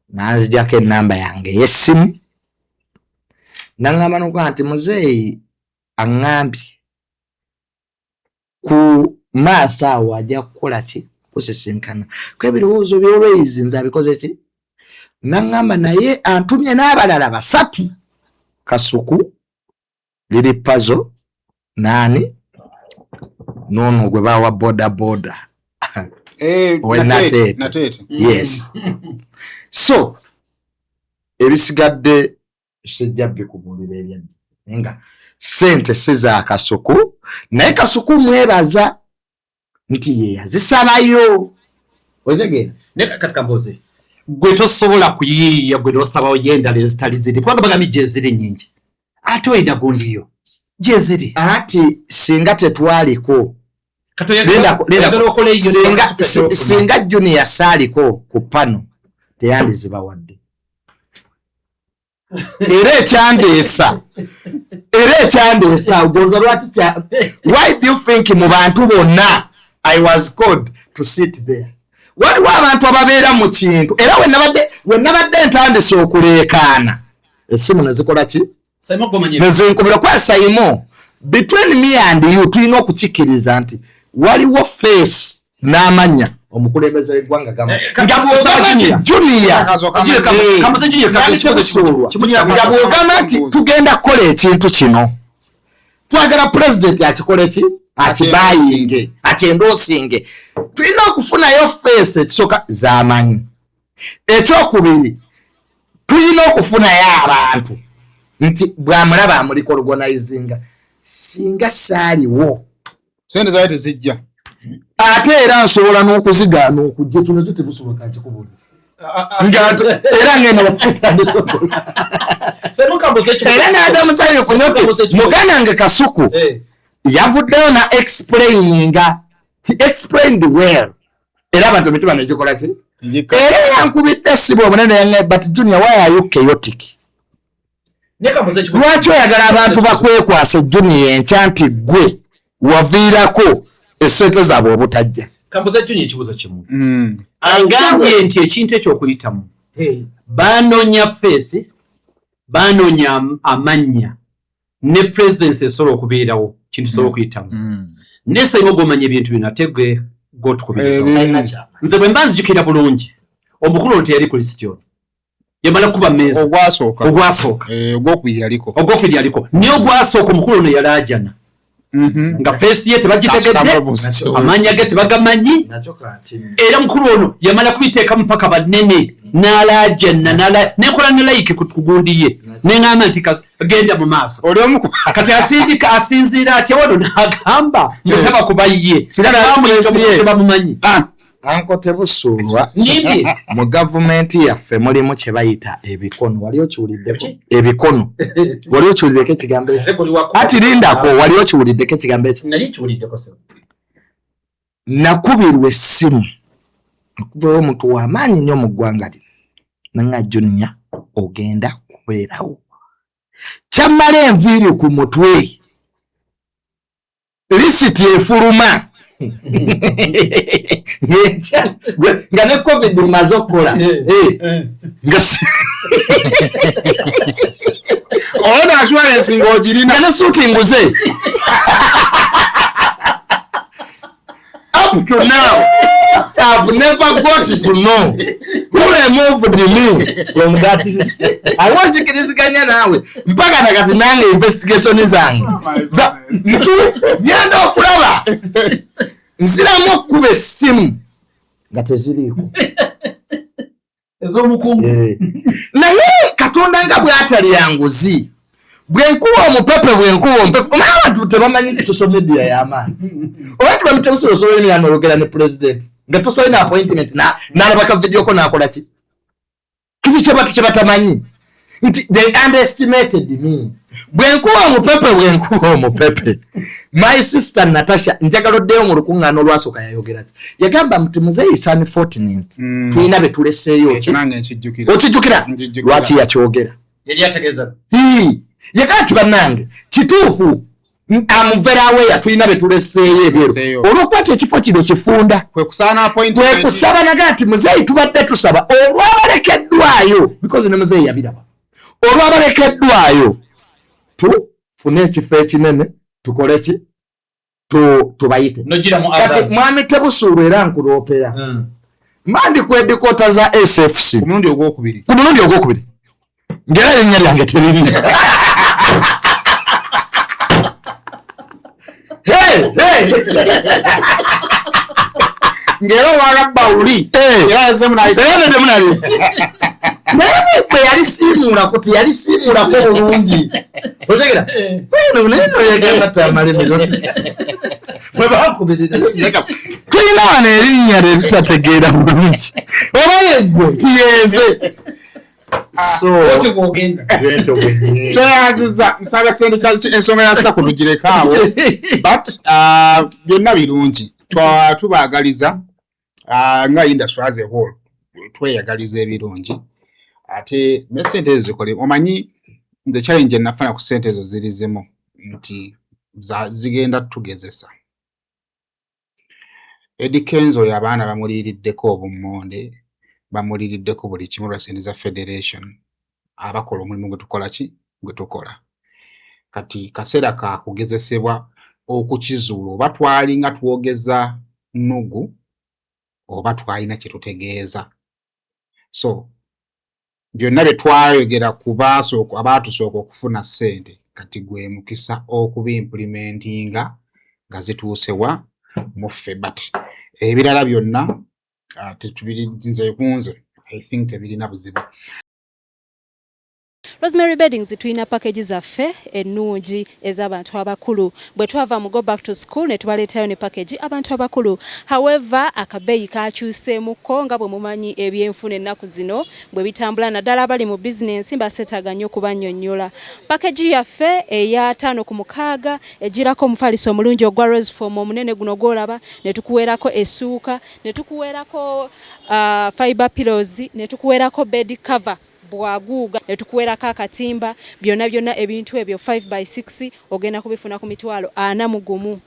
nanzijako enamba yange ey'essimu, naŋŋamba nokuga nti muzeeyi aŋŋambye ku maaso awo ajja kukola ki, kusisinkana ku ebirowoozo byolweizi, nze abikoze ki. Naŋŋamba naye antumye n'abalala basatu, Kasuku, Liri Pazo, naani noono gwe bawa boda boda. Owe Nateete. Nateete. Nateete. Yes, so ebisigadde sijja bikubuulira ebyaddi, naye nga sente si za Kasuku, naye Kasuku mwebaza nti ye yazisabayo, otegeera? Naye kati kambuuze, gwe tosobola kuyiiya, gwe nosabayo endala ezitali ziri, kubanga bagambye gyeziri nyingi, ate olina gundiyo gyeziri. Anti singa tetwaliko Kati Linda oyagala okola eyo singa Junior saaliko ku pano, teyandizibawadde. Era ekyandeesa ogonza lwaki why do you think mu bantu bonna I was called to sit there? Waliwo abantu ababeera mu kintu, era wenabadde ntandise okuleekaana, essimu nezikola ki, nezinkubira kwa Saimo. Between me and you, tulina okukikiriza nti waliwo face n'amanya omukulembeze w'eggwanga gamba nga bw'ogamba nti Junior nga bw'ogamba nti tugenda kukola ekintu kino, twagala pulezidenti akikole ki, akibayinge, akyendoosinge, tulina okufunayo face ekisooka z'amanyi, ekyokubiri tulina okufunayo abantu nti bwamulaba amuliko organizinga. Singa saaliwo, sente zayo tezijja. Ate era nsobola n'okuzigaana okujja, kino kyo tebusoboka nkikubulira nga era ngenda batandise okola. Era n'adamu sayufu nti muganda wange Kasuku yavuddeyo na explaininga, he explained well, era abantu emitima negikola ki. Era yankubidde essimu omunene yange, "But Junior, why are you chaotic? Lwaki oyagala abantu bakwekwasa, Junior, enkya nti gwe waviirako esente zaabwe obutajja?" Kambuze Junior ekibuzo kimu. Agambye nti ekintu ekyo okuyitamu banoonya face, banoonya amannya ne presence esobola okubeerawo, kintu sobola okuyitamu. Ne Saimo, gwomanya ebintu bino, ate gwe gwotukubiriza. Nze bwe mba nzijukira bulungi, omukulu ono teyali ku lisiti, ono yamala kuba mmeeza. Ogwasooka. Ogwasooka. Ogwokubiri yaliko. Ogwokubiri yaliko, naye ogwasooka omukulu ono yalaajana nga face ye tebagitegedde, amannya ge tebagamanyi. Era mukulu ono yamala kubiteeka mpaka banene n'alaajana, nekola ne like ku gundi ye, neŋŋamba nti genda mu maaso. Oli omu Kati asindika asinziira atya wano n'agamba mutaba kuba ye Singa na bamuyita face ye. tebamumanyi? Ah, Anko Tebusuulwa, Nimbye. mu gavumenti yaffe mulimu kye bayita ebikono. Wali okiwuliddeko ebikono? Wali okiwuliddeko ekigambo ekyo? Ati lindako, wali okiwuliddeko ekigambo ekyo? Nali kiwuliddeko sebo. Nakubirwa essimu okuvayo omuntu w'amaanyi nnyo mu ggwanga lino, nanga, "Junior, ogenda kubeerawo." Kyammala enviiri ku mutwe, lisiti efuluma nga ne COVID maze okukola. Nga Olwo assurance ng'ogirina. Nga ne suuti nguze. Up to now I've never got to know who removed me from that list. Awo nzikiriziganya naawe mpaka nakati, nange investigation zange ngenda okulaba nziramu okukuba essimu nga teziriiko. Ez'omukungu. Naye Katonda nga bw'atalya nguzi, bwenkuba omupepe, bwenkuba omupepe, omanyi abantu tebamanyi nti social media y'amaanyi, oba nti bamutebusobola social media n'ologera ne president nga tosolina appointment, n'alaba ka video ko n'akola ki. Kiki kyebatu kye batamanyi nti they underestimated me. Bwenkuba omupepe, bwenkuba omupepe, my sister Natasha, njagala oddeyo mu lukuŋŋaana olwasooka, yayogera ki? Yagamba nti muzeeyi is unfortunate, tulina be tuleseeyo ki. Nange nkijjukira. Okijjukira? Nkijjukira. Lwaki yakyogera? Yali ategeeza Ii, yagaa nti bannange kituufu. Am very aware tulina be tuleseeyo ebyeru Tuleseeyo. Olwokuba ti ekifo kino kifunda, Kwe kusaba appointment. Kwe kusaba naga nti muzeeyi tubadde tusaba olwabalekeddwayo, because ne muzeeyi yabiraba, olwabalekeddwayo tufune ekifo ekinene, tukole ki, tubayite. Nogiramu Kati others. mwami Tebusuulwa, era nkuloopera, mandi ku headquarter za SFC Ku mulundi ogwokubiri. Ku mulundi ogwokubiri, ngera erinnya lyange teriri. Hey, hey. Ng'era owalabba luli era yazemu n'ayita. Era nedde munali, naye bwe yalisiimuulako teyalisiimuulako bulungi, otegera? Bweno naye noyegamba tamalemero bwe bakubirira, tulina wano erinnya lye tutategeera bulungi, oba yeggwe tiyenze, so Otyo bw'ogenda. Bwentyo bwe Tweyanziza nsaba sente ensonga ya SACCO tugireke awo, but byonna birungi. Tubaagaliza nga industry as a whole, tweyagaliza ebirungi, ate ne sente ezo zikole. Omanyi nze challenge enafuna ku sente ezo ziri zimu, nti zigenda tugezesa. Eddy Kenzo oyo abaana bamuliiriddeko obummonde, bamuliiriddeko buli kimu lwa sente za federation. Abakola omulimu gwe tukola ki, gwe tukola kati, kaseera ka kugezesebwa okukizuula oba twalinga twogeza nnugu oba twalina kye tutegeeza. So byonna bye twayogera ku baasooka, abaatusooka okufuna ssente, kati gwe mukisa okubiimplementinga nga zituuse wa muffe. But ebirala byonna tetubiri, nze kunze I think tebirina buzibu. Rosemary Beddings, tulina package zaffe ennungi ez'abantu abakulu. Bwe twava mu Go Back to School ne tubaleetayo ne package abantu abakulu. However, akabeeyi kakyuseemukko nga bwe mumanyi ebyenfuna ennaku zino bwe bitambula, naddala abali mu bizinensi mbaseetaaga nnyo okubannyonnyola. Package yaffe eya 5 ku 6 egirako omufaliso omulungi ogwa Roseform omunene guno gw'olaba, ne tukuweerako essuuka, ne tukuweerako fiber pillows, ne tukuweerako bed cover bwaguuga, ne tukuweerako akatimba. Byonna byonna ebintu ebyo 5 by 6 ogenda kubifuna ku 41,000,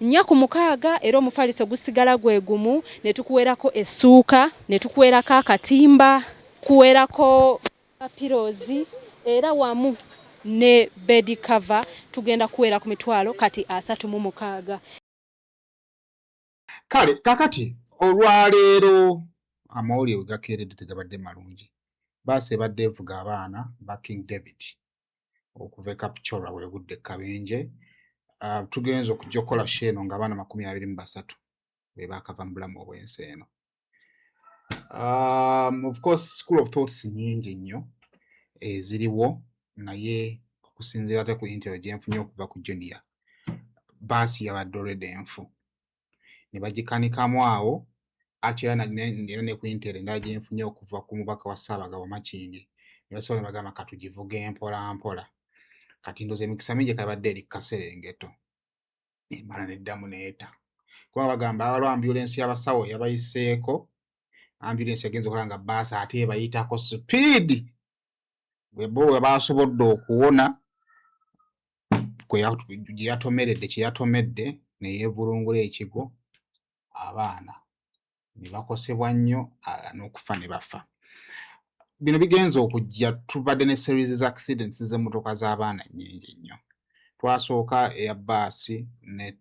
4 ku 6, era omufaliso gusigala gwe gumu. Ne tukuweerako essuuka, ne tukuweerako akatimba, kuweerako pillows, era wamu ne bed cover, tugenda kuweera ku mitwalo kati 36. Kale kakati olwaleero amawulire we gakeeredde tegabadde malungi. Baasi ebadde evuga abaana ba King David okuva e Kapchorwa bwegudde kabenje. Tugenza okujja okukola show eno ng'abaana 23 be baakava mu bulamu obw'ensi eno. Of course, school of thoughts nnyingi nnyo eziriwo, naye okusinziira ate ku intel gye nfunye okuva ku Junior, baasi yabadde already enfu ne bagikanikamu awo. Ate era era ne ku intel endala gye nfunye okuva ku mubaka wa Ssaabagabo Makindye, ne basobola ne bagamba katugivuge mpola mpola. Kati ndowooza emikisa mingi kabadde eri Kaserengeto, emala neddamu neeta, kuba bagamba waliwo ambulensi y'abasawo yabayiseeko. Ambulensi yagenza okulaba nga baasi ate ebayitako sipiidi, bwe bo bwe basobodde okuwona gye yatomeredde, kye yatomedde ne yeevulungula ekigwo, abaana ne bakosebwa nnyo n'okufa ne bafa. Bino bigenza okujja tubadde ne series za accidents z'emmotoka z'abaana nnyingi nnyo. Twasooka eya baasi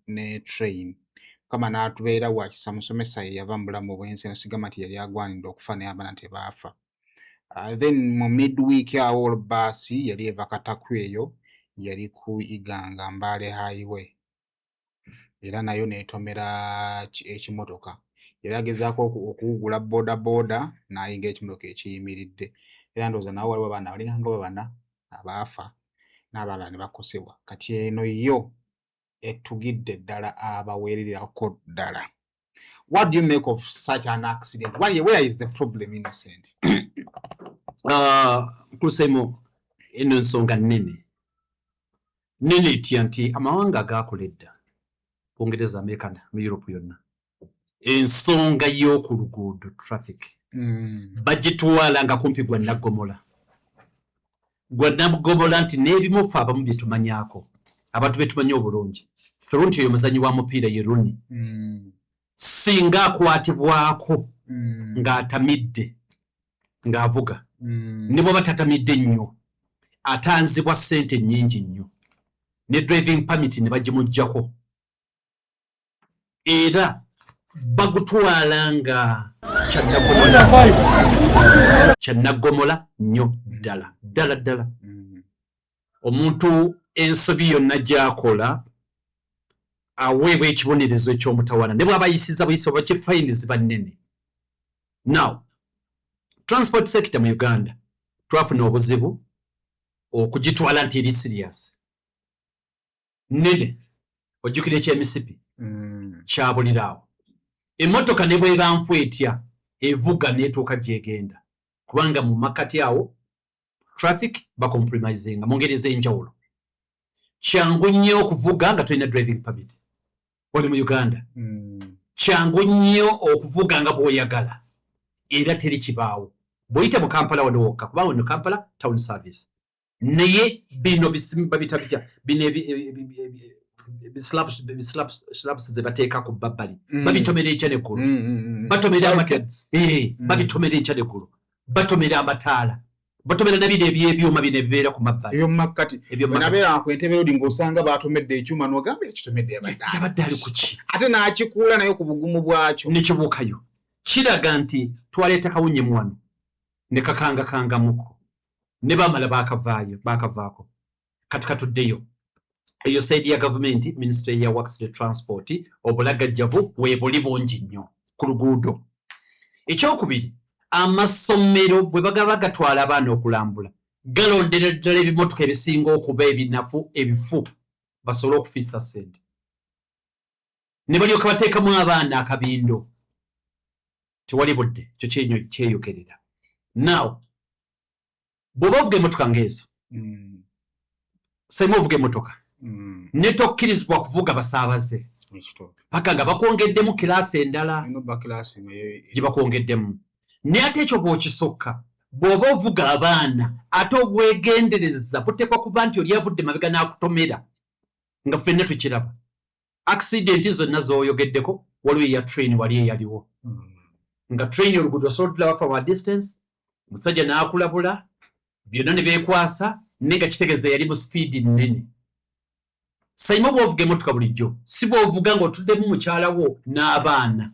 ne train. Mukama n'atubeera wa kisa, musomesa ye yava mu bulamu obw'ensi eno. Sigamba nti yali agwanidde okufa, naye abaana tebaafa. Then mu midweek awo baasi yali eva Katakwi, eyo yali ku Iganga Mbale Highway, era nayo n'etomera ekimotoka. Yali agezaako okuwugula boda boda n'ayingira ekimotoka ekiyimiridde, era ndowooza nawo waliwo abaana balinga nga bana abaafa n'abalala ne bakosebwa. Kati eno yo etugidde ddala abaweererako ddala. What do you make of such an accident? Where is the problem, Innocent? Nkulusemu, eno ensonga nnene nnene etya nti amawanga agaakola edda, Bungereza, Amerika mu Europe yonna, ensonga y'oku luguudo, traffic, bagitwala nga kumpi gwa naggomola, gwa naggomola, nti n'ebimufa abamu bye tumanyaako Abantu betumanyi obulungi through nti oyo muzanyi wa mupiira ye Rooney, singa akwatibwako ng'atamidde ng'avuga, ne bw'aba tatamidde nnyo, atanzibwa ssente nnyingi nnyo ne driving permit ne bagimuggyako, era bagutwala nga kyanaggomola nnyo ddala ddala ddala. Omuntu ensobi yonna gy'akola aweebwa ekibonerezo eky'omutawaana, ne bw'aba ayisiza buyisi oba kifayini ziba nnene. Now, transport sector mu Uganda twafuna obuzibu okugitwala nti eri serious nnene. Ojjukira ekyemisipi kyabuliraawo, emmotoka ne bweba nfu etya evuga n'etuuka gyegenda, kubanga mu makkati awo traffic bacompromisinga mu ngeri ez'enjawulo. Kyangu nnyo okuvuga nga tolina driving permit wali mu Uganda. Kyangu nnyo okuvuga nga bw'oyagala, era teri kibaawo bw'oyita mu Kampala wano wokka, kubanga wano Kampala town service. Naye bino babita bitya bino bislabs ze bateeka ku babbali? Babitomera enkya neggulu. Batomera babitomera enkya neggulu, batomera amataala, batomera nabino ebyebyuma bino ebibeera ku mabbali. Ebyomumakkati. Nabeera ku Entebbe Road ng'osanga batomedde ekyuma, n'ogamba ekitomedde yabadde ali kuki? Ate n'akikuula naye ku bugumu bwakyo. Nekibuukayo. Kiraga nti twaleeta kawunyemu wano ne kakangakangamuko ne bamala bakavaayo, bakavaako. Kati katuddeyo eyo side ya gavumenti, ministry ya works ne transport. Obulagajjavu weebuli bungi nnyo ku luguudo. Ekyokubiri, amasomero bwe bagaba gatwala abaana okulambula, galondera ddala ebimotoka ebisinga okuba ebinafu, ebifu, basobole okufiisa ssente, ne balyoka bateekamu abaana akabindo. Tewali budde, ekyo kyeyogerera. Now, bw'oba ovuga emmotoka ng'ezo, saimu ovuga emmotoka ne tokkirizibwa kuvuga basaabaze paka nga bakwongeddemu kiraasi endala gye bakwongeddemu. Naye ate ekyo bw'okisokka, bw'oba ovuga abaana, ate obwegendereza buteekwa kuba nti oli avudde mabega n'akutomera, nga ffenna tukiraba. Accident zonna z'oyogeddeko, waliwo eya train wali eyaliwo, nga train oluguudo osobola otulaba from a distance, omusajja n'akulabula byonna ne beekwasa, naye nga kitegeeza yali mu speed nnene. Saima, bw'ovuga emmotoka bulijjo si bw'ovuga ng'otuddemu mukyala wo n'abaana.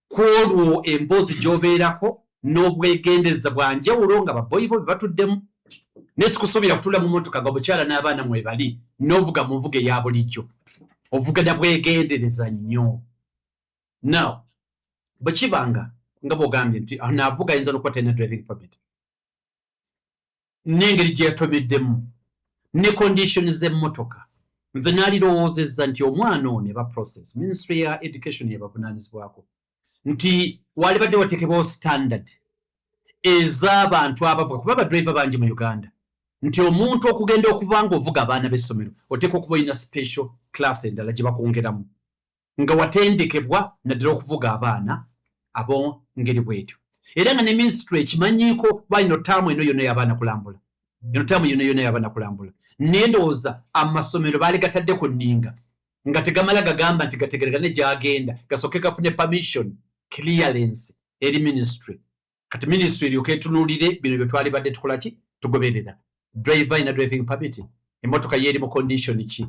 Ku olwo emboozi gy'obeerako n'obwegendereza bwa njawulo nga baboyi bo be batuddemu, naye sikusuubira kutuula mu mmotoka nga omukyala n'abaana mwebali n'ovuga mu nvuga eya bulijjo. Ovuga na bwegendereza nnyo. Now, bwe kibanga nga bw'ogambye nti naavuga ayinza n'okuba talina driving permit, n'engeri gye yatomeddemu ne condition z'emmotoka, nze naalirowoozezza nti omwana ono eba process ministry ya education yebavunaanyizibwako, nti walibadde wateekebwawo standard ez'abantu abavuga, kuba abadriver bangi mu Uganda, nti omuntu okugenda okuba nga ovuga abaana b'essomero oteekwa okuba olina special class endala gye bakwongeramu, nga watendekebwa naddala okuvuga abaana ab'engeri bwetyo, era nga ne ministry ekimanyiiko balina taamu eno yonna y'abaana kulambula, eno taamu yonna yonna y'abaana kulambula. Naye ndowooza amasomero baali gatadde ku nninga nga tegamala gagamba nti gategeregane gyagenda, gasooke gafune permission, clearance eri ministry. Kati ministry eryoka etunuulire bino bye twalibadde tukola ki, tugoberera: driver ina driving permit, emmotoka ye eri mu condition ki,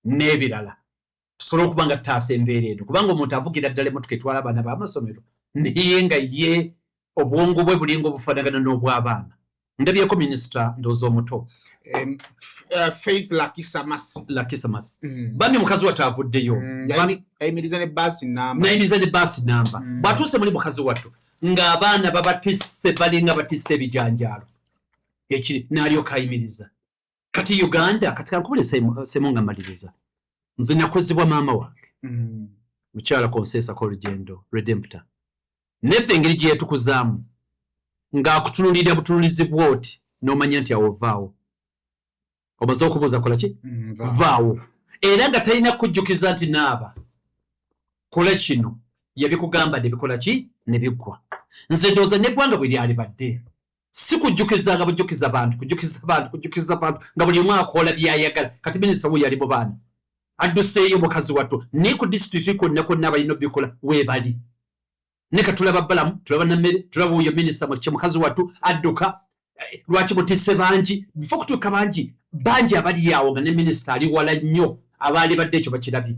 n'ebirala, tusobole okuba nga tutaasa embeera eno. Kubanga omuntu avugira ddala emmotoka etwala abaana b'amasomero, naye nga ye obwongo bwe bulinga obufaanagana n'obw'abaana. Ndabyeko minisita, ndowooza omuto, Faith Lakisa Masi. Lakisa Masi. Bambi mukazi wattu avuddeyo. Yayimiriza ne baasi namba. Nayimiriza ne baasi namba. Bw'atuuse muli mukazi wattu ng'abaana babatisse, balinga batisse ebijanjaalo, ekiri n'alyoka ayimiriza. Kati Uganda, kati kankubule semu nga maliriza, nze nakuzibwa maama wange, mukyala Consesa Kolugendo Redemptor, neffe engeri gye yatukuzaamu ng'akutunulira butunulizi bwoti n'omanya nti awo vaawo, omaze okubuuza kola ki, vaawo, era nga talina kujjukiza nti naaba, kola kino. Yabikugamba ne bikola ki, ne biggwa. Nze ndowooza neggwanga bwe lyalibadde. Si kujjukiza nga bujjukiza bantu, kujjukiza bantu, kujjukiza bantu nga buli omu akola byayagala. Kati minisita wuyo ali mu baana, adduseeyo mukazi wattu, naye ku disitulikiti kwonna kwonna abalina obikola weebali. Ne katulaba Balamu, tulaba Nammere, tulaba oyo minisita Mwakye, mukazi wattu adduka. Lwaki mutisse bangi bifo kutuuka bangi bangi abali awo nga ne minisita ali wala nnyo, abaali badde ekyo bakirabye.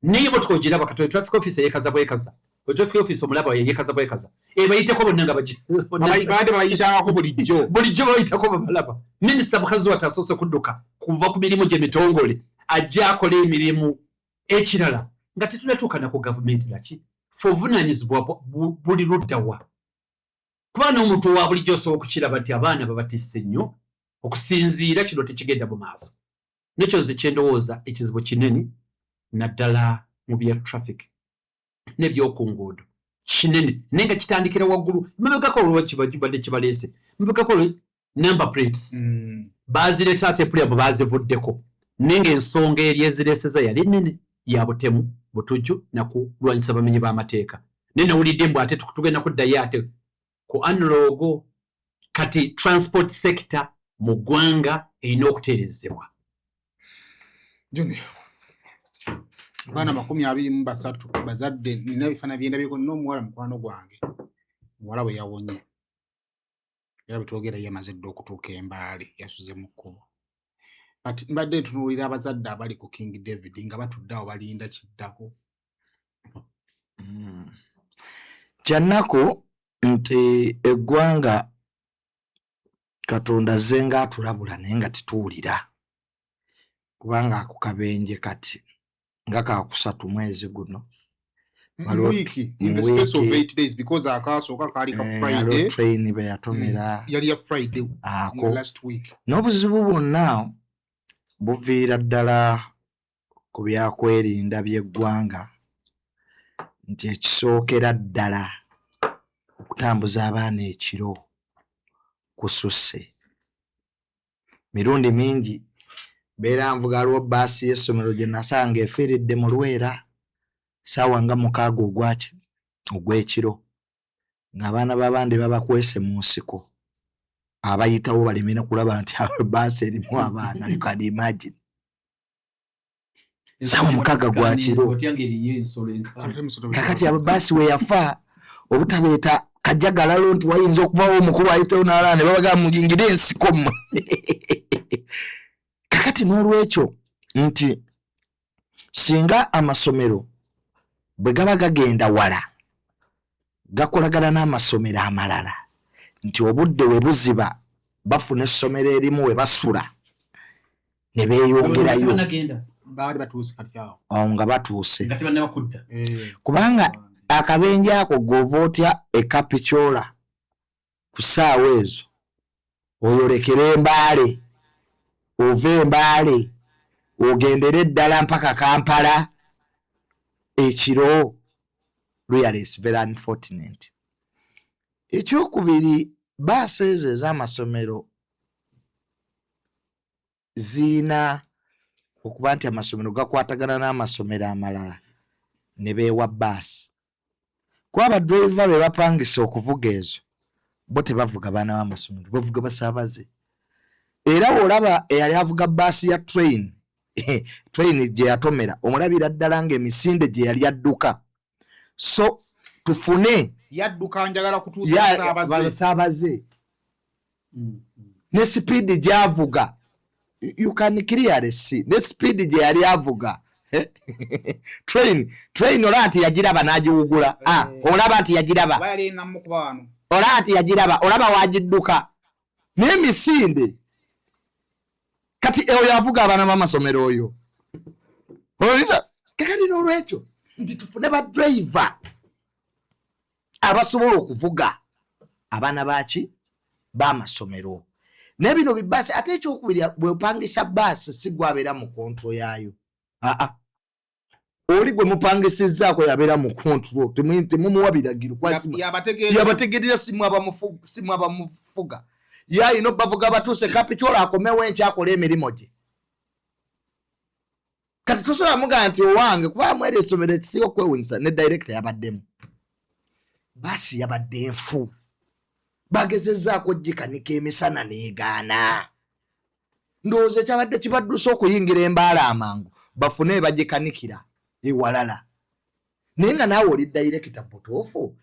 Naye emotoka ogiraba kati traffic officer yeekaza bwekaza, traffic officer omulaba yekaza bwekaza, ebayiteko bonna nga Babadde babayitangako bulijjo. Bulijjo bayitako, babalaba. Minisita mukazi wattu asoose kudduka kuva ku mirimu gye mitongole, ajja akola emirimu. Ekirala, nga tetunatuukana ku gavumenti, laki fe obuvunaanyizibwa buli luddawa? Kuba n'omuntu owa bulijjo osobola okukiraba nti abaana babatisse nnyo, okusinziira kino tekigenda mu maaso. Nekyo nze kyendowooza ekizibu kinene naddala mu bya traffic n'ebyokunguudo kinene, naye nga kitandikira waggulu mabegako. Olwakibadde kibaleese mabegako number plates bazireeta, ate pulya bwe bazivuddeko, naye ng'ensonga eri ezireeseza yali nnene ya butemu, butujju nakulwanyisa bamenyi b'amateeka. Naye nawulidde mbu ate tugenda kuddayo ate ku analog. Kati transport sector mu ggwanga erina okutereezebwa. Junior, abaana 23 bazadde, nina ebifaananyi byendabyeko n'omuwala mukwano gwange, muwala bwe yawonye, era bwe twogera ye amaze dda okutuuka Embaale, yasuze mu kkubo. But mbadde ntunuulira abazadde abali ku King David nga batudde awo balinda kiddako. Kyannaku nti eggwanga Katonda azze nga atulabula naye nga tetuwulira, kubanga ako kabenje kati nga kakusatu mwezi guno. Week, in the space of 8 days, because akasooka kaali ka Friday. Train bwe yatomera. Yali ya Friday ako last week. N'obuzibu bwonna buviira ddala ku byakwerinda by'eggwanga, nti ekisookera ddala okutambuza abaana ekiro kususse. Mirundi mingi beera nvuga, aliwo baasi y'essomero gye nasanga efiiridde mu Lwera saawa nga 6 ogwaki ogw'ekiro, ng'abaana b'abandi babakwese mu nsiko, abayitawo baleme kulaba nti baasi erimu abaana. You can imagine, saawa 6 gwa kiro. Kakati ababaasi we yafa obutabeeta kajagalalo nti wayinza okubawo omukulu ayitawo n'alala ne babagaa muyingire ensiko mmwe. Kakati n'olwekyo nti singa amasomero bwe gaba gagenda wala, gakolagana n'amasomero amalala, nti obudde we buziba bafuna essomero erimu we basula ne beeyongerayo. Baali batuuse kati awo. Awo nga batuuse. Nga tebannabakudda. Kubanga akabenje ako, gova otya ekapikyola ku ssaawa ezo oyolekere Embaale, ova Embaale ogendere ddala mpaka Kampala ekiro? Really is very unfortunate. Ekyokubiri, baasi ezo ez'amasomero ziina okuba nti amasomero gakwatagana n'amasomero amalala ne beewa baasi, kuba abadriver be bapangisa okuvuga ezo bo tebavuga baana b'amasomero, bavuga basaabaze. Era olaba eyali avuga baasi ya train, train gye yatomera, omulabira ddala ng'emisinde gye yali adduka. So tufune Yadduka njagala kutuusa basaabaze. Basaabaze ne sipiidi gy'avuga, you can clearly see ne sipiidi gye yali avuga train. Olaba nti yagiraba n'agiwugula. Ah, olaba nti yagiraba. Oba yali enamukuba wano. Olaba nti yagiraba, olaba wagidduka n'emisinde. Kati oyo avuga abaana b'amasomero oyo. Kakati n'olwekyo nti tufune badriver abasobola okuvuga abaana baki b'amasomero naye bino bibaasi. Ate ekyokubiri, bwepangisa baasi si gwabeera mu control yaayo. Aa, oli gwe mupangisizzaako yabeera mu control, temumuwa biragiro. Yabategeera. Yabategerera, simu abamufuga ye alina obavuga batuuse Kapikyola, akomewo enkya akole emirimu gye. Kati tosobola mugamba nti owange, kuba mwera essomero ekisinga okwewunyisa ne director yabaddemu, baasi yabadde nfu. Bagezezaako gikanika emisana negaana. Ndowooza ekyabadde kibaddusa okuyingira embaala amangu bafune bagikanikira ewalala, naye nga naawe oli dayirekita butuufu,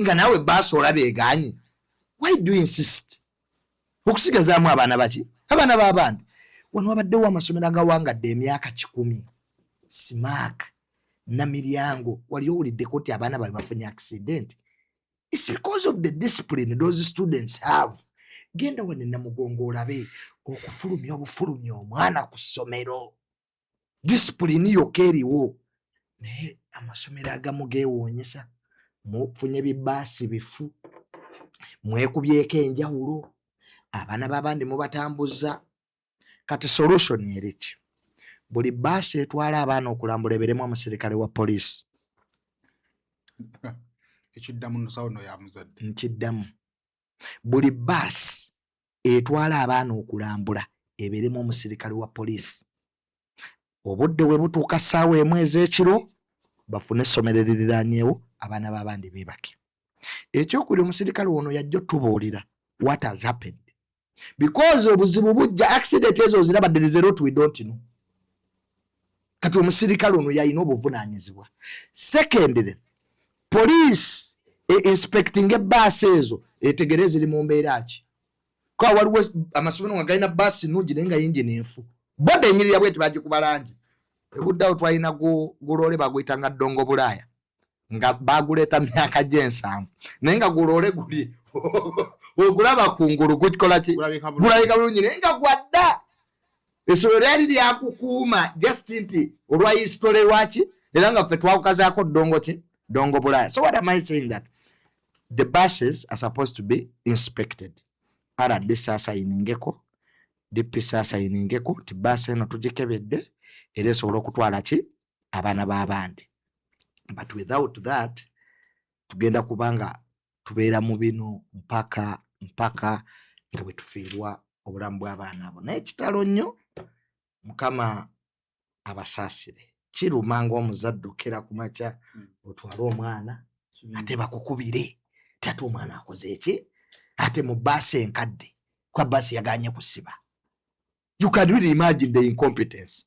nga naawe baasi olaba egaanye, why do you insist okusigazaamu abaana baki, abaana b'abandi? Wano wabaddewo amasomero agawangadde emyaka 100, Simaak, Namiryango, wali owuliddeko nti abaana babe bafunye accident? It's because of the discipline those students have. Genda wano Namugongo olabe okufulumya obufulumya omwana ku ssomero, discipline yokka eriwo. Naye amasomero agamu geewuunyisa, mufunye bibaasi bifu, mwekubyeko enjawulo, abaana b'abandi mubatambuza. Kati solution eriki? Buli baasi etwala abaana okulambula eberemu omusirikale wa poliisi. Ekiddamu nsawo no ya muzadde. Nkiddamu, buli baasi etwala abaana okulambula eberemu omusirikale wa poliisi. Obudde bwe butuuka ssaawa 1 ez'ekiro, bafune essomero eririranyeewo, abaana b'abandi beebake. Ekyokubiri, omusirikale ono yajja otubuulira what has happened, because obuzibu bujja, accident ezo oziraba, there is a lot we don't know. Kati omusirikale ono yalina obuvunaanyizibwa. Secondly, police e inspecting ebbaasi ezo, etegere ziri mu mbeera ki, kwa waliwo amasomero nga galina baasi nnungi naye nga yingini enfu, body enyirira bweti, bagikuba langi ebuddawo. Twalina guloole baguyitanga Ddongo Bulaaya, nga baguleeta myaka gy'ensanvu, naye nga guloole guli ogulaba kungulu gukikola ki, gulabika bulungi, naye nga gwadda. Essomero lyali lyakukuuma just nti olwa history lwaki, era nga ffe twakukazaako Ddongo ki, Ddongo Bulaaya. So what am I saying? That the buses are supposed to be inspected. RDC asayiningeko, DPC asayiningeko nti baasi eno tugikebedde era esobola okutwala ki, abaana b'abandi. But without that, tugenda kubanga tubeera mu bino mpaka mpaka nga bwe tufiirwa obulamu bw'abaana abo. Naye kitalo nnyo, Mukama abasaasire. Kiruma ng'omuzadde okera ku makya otwale omwana, ate bakukubire ti ate omwana akoze eki, ate mu baasi enkadde, kuba baasi yaganye kusiba. You can really imagine the incompetence.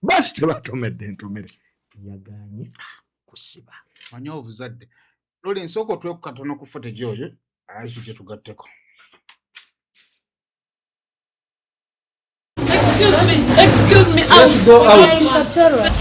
Baasi tebatomedde entomere, yaganye kusiba. Manyi obuzadde loli nsooka otweku katono ku footage oyo ali tujje tugatteko. Excuse me, excuse me, out. Let's go out.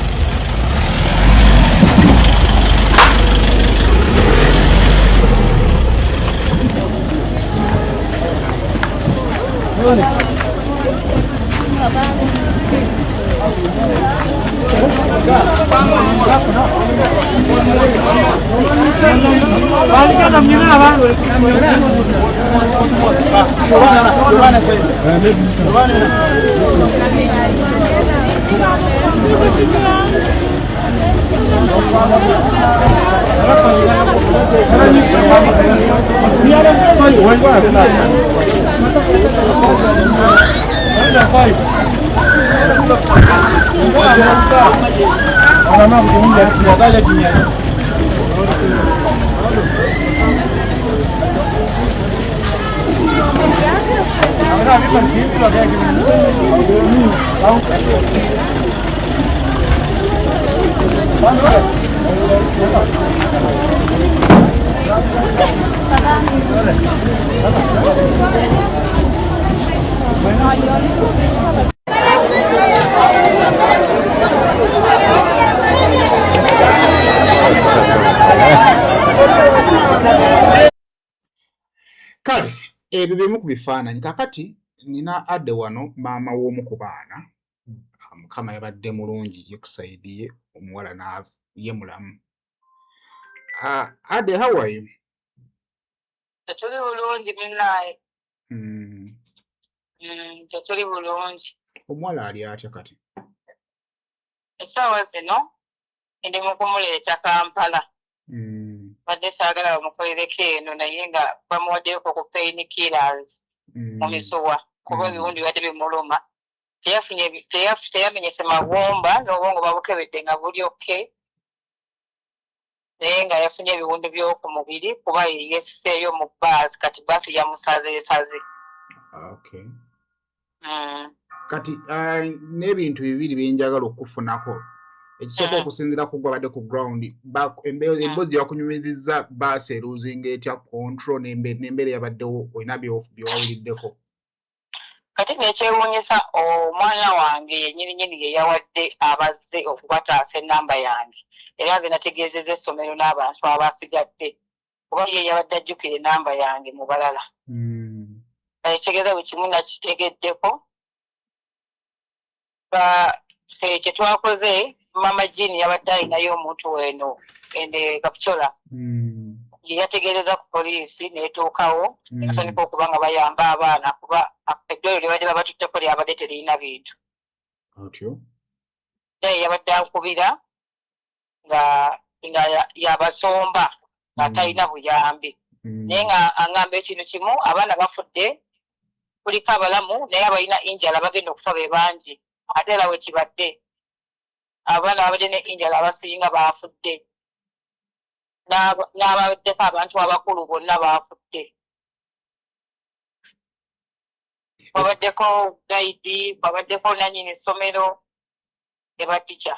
Kale ebyo bimu ku bifaananyi. Kakati nina adde wano maama w'omu ku baana. Ah, Mukama yabadde mulungi, yekusaidiye omuwala ye mulamu. Ah, Ade, how are you? Tetuli bulungi munnaaye. Tetuli bulungi. Omuwala ali atya kati? Essaawa zino ndi mu kumuleeta Kampala. Badde saagala bamukolereko eno, naye nga bamuwaddeyoko ku pain killers mu misuwa, kuba ebiwundu bibadde bimuluma. Teyafunye teyamenyese magumba, n'obwongo babukebedde nga buli okay. Naye nga yafunye ebiwundu by'oku mubiri kuba yesiseeyo mu bbaasi, kati bbaasi yamusazeesaze. Okay. Kati n'ebintu bibiri byenjagala okukufunako. Ekisooka, okusinziira ku gwabadde ku ground, emboozi gye bakunyumiriza, baasi eruzinga etya control n'embeera eyabaddewo, olina byewawuliddeko? Kati nekyewuunyisa, omwana wange yennyininyini ye yawadde abazze okubataasa ennamba yange, era nze nategeezezza essomero n'abantu abasigadde, kuba ye yabadde ajjukira ennamba yange mu balala. Ekitegeeza buli kimu nakitegeddeko. Ffe kye twakoze, Mama Jean yabadde alinayo omuntu weno ende Kapchorwa, ye yategeereza ku poliisi n'etuukawo, batandika okuba nga bayamba abaana, kuba eddwaliro lyebadde babatutteko lyabadde teririna bintu. Otyo. Naye yabadde ankubira nga yabasomba nga talina buyambi, naye nga aŋŋamba ekintu kimu: abaana bafudde, kuliko abalamu, naye abalina injury bagenda okufa be bangi. Ate era we kibadde, abaana babadde ne injury abasinga baafudde, n'abaddeko abantu abakulu bonna baafudde. Kwabaddeko guide, kwabaddeko nanyini ssomero ne batica.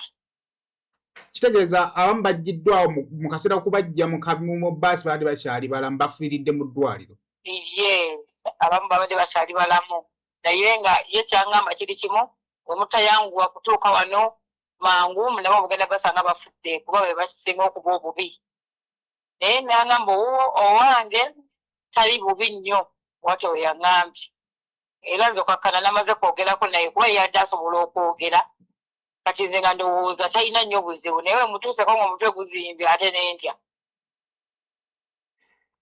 Kitegeeza abamu baggiddwawo mu kaseera kubajja mu baasi baadde bakyali balamu, bafiiridde mu ddwaliro? Yes, abamu babadde bakyali balamu, naye nga ye kyangamba kiri kimu: wemutayanguwa kutuuka wano mangu, nabo mugenda basanga bafudde, kuba be bakisinga okuba obubi. Naye nangamba owuwo owange tali bubi nnyo, watyo we yaŋŋambye. Era nze okakkana namaze kwogerako naye, kuba yadde asobola okwogera. Kati nze nga ndowooza talina nnyo buzibu, naye wemutuuseko nga omutwe guzimbye, ate nentya.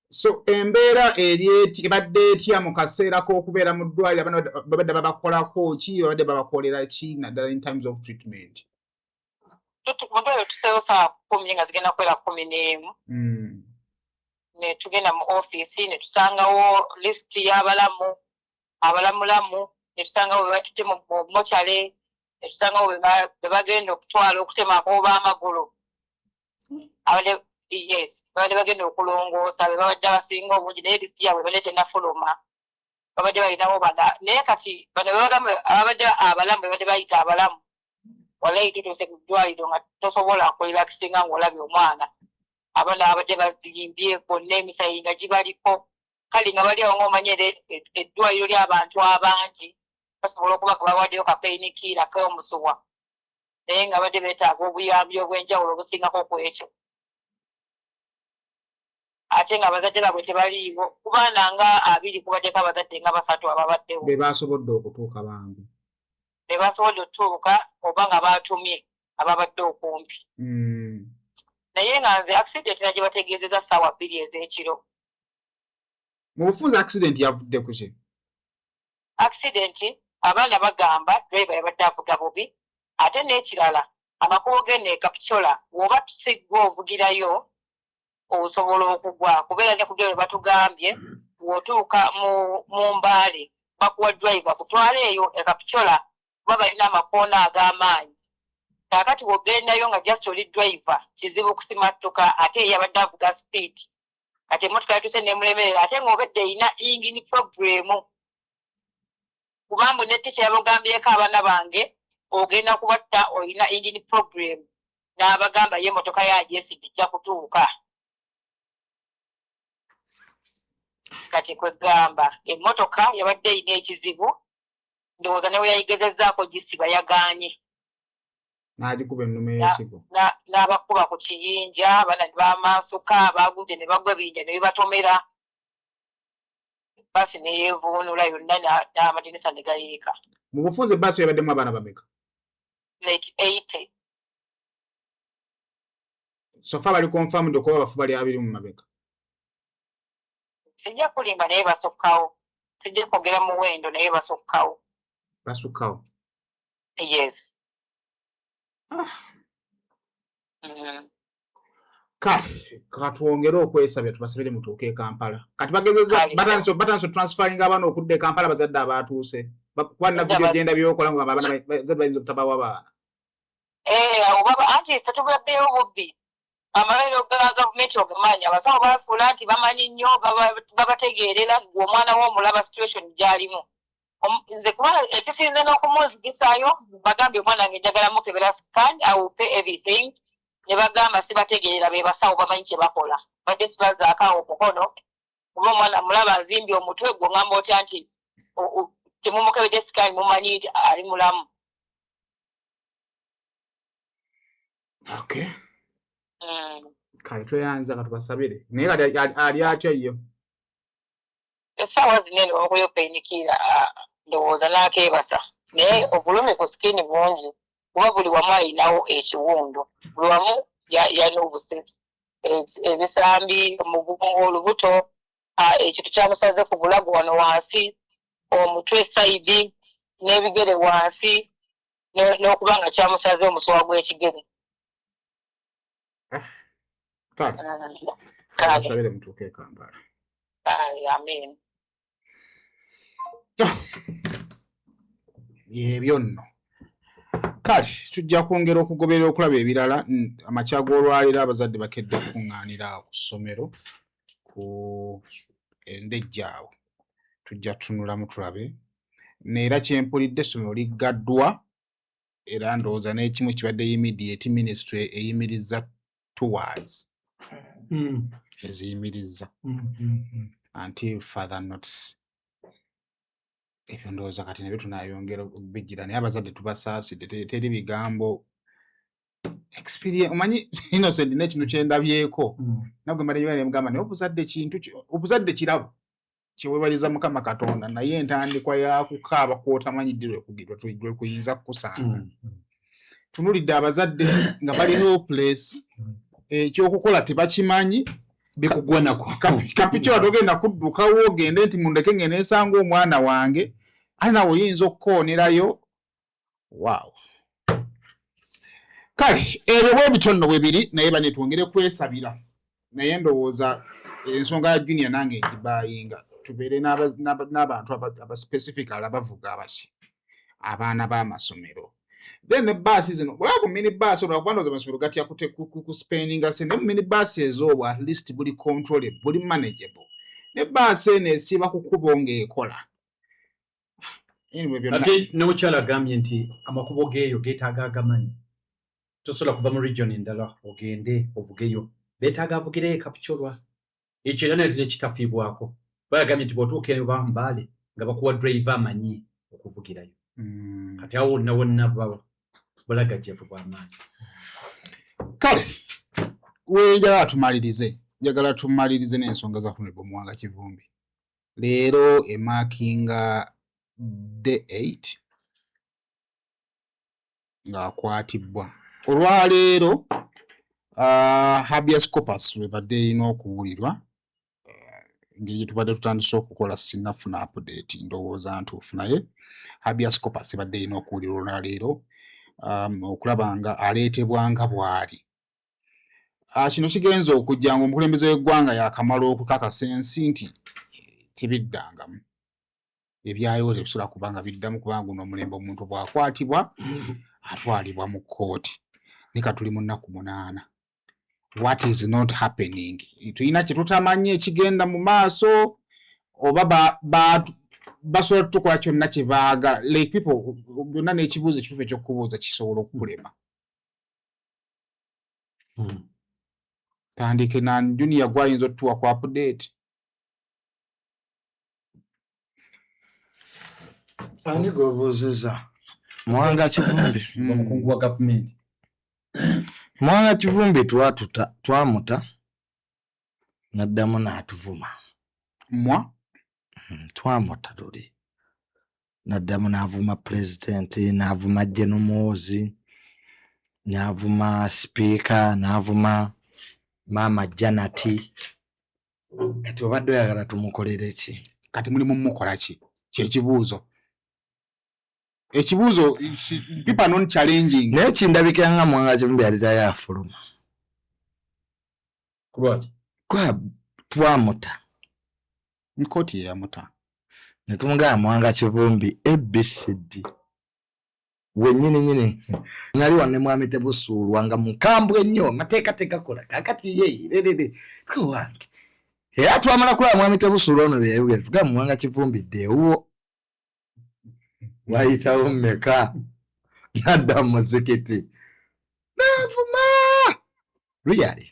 So embeera eri ebadde etya mu kaseera k'okubeera mu ddwaliro? Abaana babadde babakolako ki? Babadde babakolera ki, naddala in terms of treatment? Mu ddwaliro tuseewo saawa 10 nga zigenda kuwera 11. Ne tugenda mu ofiisi ne tusangawo lisiti y'abalamu, abalamulamu, ne tusangawo be batutte mu mortuary, ne tusangawo be bagenda okutwala okutemako b'amagulu. Abadde, yes, babadde bagenda okulongoosa, be babadde abasinga obungi, naye lisiti yaabwe ebadde tennafuluma. Babadde balinawo bana, naye kati bano bebagamba ababadde abalamu, bebadde bayita abalamu. Walayi tutuuse ku ddwaliro nga tosobola kurelaxinga ng'olabye omwana. Abaana babadde bazimbye bonna, emisayi nga gibaliko. Kale nga bali awo, ng'omanyi era eddwaliro ly'abantu abangi, basobola okuba nga bawaddeyo ka painkiller k'omusuwa, naye nga badde beetaaga obuyambi obw'enjawulo obusingako ku ekyo. Ate nga abazadde baabwe tebaliiwo. Ku baana nga 20, kubaddeko abazadde nga basatu ababaddewo. Be basobodde okutuuka bambi. Be basobodde otuuka, oba nga baatumye ababadde okumpi. Naye nga nze accident nagye bategeezeza ssaawa 2 ez'ekiro. Mu bufunze, accident yavudde ku ki? Accident, abaana bagamba driver yabadde avuga bubi. Ate n'ekirala, amakubo g'eno e Kapchorwa, bw'oba siggwa ovugirayo, osobola okugwa, kubeera ne ku ddwaliro batugambye bw'otuuka mu Mbaale bakuwa driver kutwala eyo e Kapchorwa, kuba balina amakoona ag'amaanyi. Kaakati bw'ogendayo nga just oli driver, kizibu kusimattuka, ate ye yabadde avuga speed. Kati emmotoka yatuuse nemulemerera, ate ng'obedde erina engine problem, kubanga ne teacher yabagambyeko, "Abaana bange ogenda kubatta, olina engine problem." N'abagamba ye emmotoka yagyesige, ejja kutuuka. Kati kwegamba emmotoka yabadde erina ekizibu, ndowooza ne we yayigezezzaako gisiba yagaanye. N'agikuba ennume y'ekigo. N'abakuba ku kiyinja, abaana ne bamaansuka, bagudde ne bagwa ebiyinja ne bibatomera, baasi neyeevuunula yonna n'amadinisa ne gayiika. Mu bufunze, baasi yabaddemu abaana bameka? Like 80. So far bali confirmed okuba bafu bali 20 mu mabega? Sijja kulimba, naye basukkawo. Sijja kwogera muwendo, naye basukkawo. Basukkawo? Yes. Ah. Kale katwongere okwesabya, tubasabire mutuuke e Kampala. Kati bagezeza Kale. Batandise transferring abaana okudda e Kampala, bazadde abaatuuse? Kuba nina Nedda. video genda byokola nga abaana bazadde bayinza obutabawa baana. Eh, awo baba anti ffe tubaddeyo bubbi. Amalwaliro ga gavumenti ogamanyi, abasawo bafuula nti bamanyi nnyo, babategeerera. Gwe omwana wo omulaba situation gy'alimu. Nze kuba ekisinze n'okumunzigisaayo, bagambye omwana wange njagala mukebera scan, I will pay everything, ne bagamba sibategeerera, be basawo bamanyi kye bakola. Badde sibazaako awo omukono, kuba omwana mulaba azimbye omutwe, gwe ongamba otya nti temumukebedde scan, mumanyi nti ali mulamu? Okay. Kale tweyanza, katubasabire. Naye kati ali atya yo? Essaawa zino eno bamukuyo painkiller, ndowooza n'akeebasa, naye obulumi ku skin bungi, kuba buli wamu alinawo ekiwundu, buli wamu yalina obuse, ebisambi, omugongo, olubuto, ekintu kyamusaze ku bulago wano wansi, omutwe side, n'ebigere wansi, n'okuba nga kyamusaze omusuwa gw'ekigere. Kale. Kale. Basabire mutuuke e Kampala. Amen. Ebyo nno. Kale tujja kwongera okugoberera okulaba ebirala. Amakya g'olwaleero abazadde bakedde okukuŋŋaanira awo ku ssomero ku Endejja awo. Tujja tutunulamu tulabe. Neera kyempulidde, essomero liggaddwa, era ndowooza n'ekimu kibadde immediate ministry eyimiriza tours, eziyimiriza until further notice. Ebyo ndowooza kati nabyo tunayongera okubigira, naye abazadde tubasaasidde. Teri bigambo, experience. Omanyi Innocent, n'ekintu kyendabyeko nagwe mbadde ne mugamba, naye obuzadde kintu obuzadde kirabo kyewebaliza Mukama Katonda, naye entandikwa ya kukaaba kwotamanyi ddi lwe kuyinza kukusanga. Tunulidde abazadde nga bali helpless, ekyokukola tebakimanyi. Bikugwa nako. Kapicula togenda kuddukawo ogende nti mundeke ngende nsanga omwana wange, ate nawe oyinza okukoonerayo. Waawo, kale ebyo bwe bityo nno bwe biri, naye bane twongere kwesabira. Naye ndowooza ensonga ya Junior nange ngibayinga, tubeere n'abantu aba specifically abavuga abaki abaana b'amasomero, then ne baasi zino olaba ku mini baasi, olwakuba ndowooza amasomero gatya ku spendinga sente mu mini baasi ez'obwo, at least buli controllable, buli manageable, ne baasi eno esiiba ku kkubo ng'ekola. Anyway, byonna Ate n'omukyala agambye nti amakubo geeyo geetaaga agamanyi, tosobola kuva mu region endala ogende ovugeyo, beetaaga avugireyo Kapchorwa. Ekyo era nakyo nekitafiibwako. Bagambye nti bw'otuuka eba Mbaale nga bakuwa driver amanyi okuvugirayo. Kati awo wonna wonna bulagajjavu bw'amaanyi. Kale we tumalirize, njagala tumalirize n'ensonga za Honorable Muwanga Kivumbi. Leero emarkinga day 8 ng'akwatibwa. Olwaleero habeas corpus webadde erina okuwulirwa. Engeri gye tubadde tutandise okukola, sinnafuna update ndowooza ntuufu, naye habeas corpus ebadde erina okuwulirwa olwaleero, okulaba nga aleetebwa nga bw'ali. Kino kigenza okujja nga omukulembeze w'eggwanga yakamala okukakasa ensi nti tebiddangamu, ebyaliwo tebisobola kuba nga biddamu, kubanga guno omulembe omuntu bw'akwatibwa atwalibwa mu kkooti. Ne katuli mu nnaku 8, what is not happening? Tulina kye tutamanyi ekigenda mu maaso, oba basobola tukola kyonna kye baagala? Like people byonna n'ekibuuzo ekituufu ekyokubuuza kisobola okukulema. Tandike na Junior, gwayinza otutuwa ku update. Ani gweobuuziza? Muwanga Kivumbi? Omukungu wa gavumenti. Muwanga Kivumbi twatuta, twamuta, naddamu n'atuvuma. Mwa? Twamuta luli, naddamu n'avuma pulezidenti, n'avuma General Muhoozi, n'avuma sipiika, n'avuma maama Janati. Kati obadde oyagala tumukolere ki? Kati mulimu mukola ki? Kyekibuuzo, ekibuuzo people are not challenging. Naye kindabikira nga Muwanga Kivumbi yali tayafuluma. Kulwaki? Kwa twamuta. Nkooti yeyamuta. Ne tumugamba, Muwanga Kivumbi, ABCD. Wenyini nyini nali wanne mwami Tebusuulwa nga mukambwe nnyo, amateeka tegakola kakati ye wange. Era twamala kulaba mwami Tebusuulwa ono byeyayogera, tugamba Muwanga Kivumbidde ewuwo wayitawo mmeka nadda mu muzikiti naavuma. Really,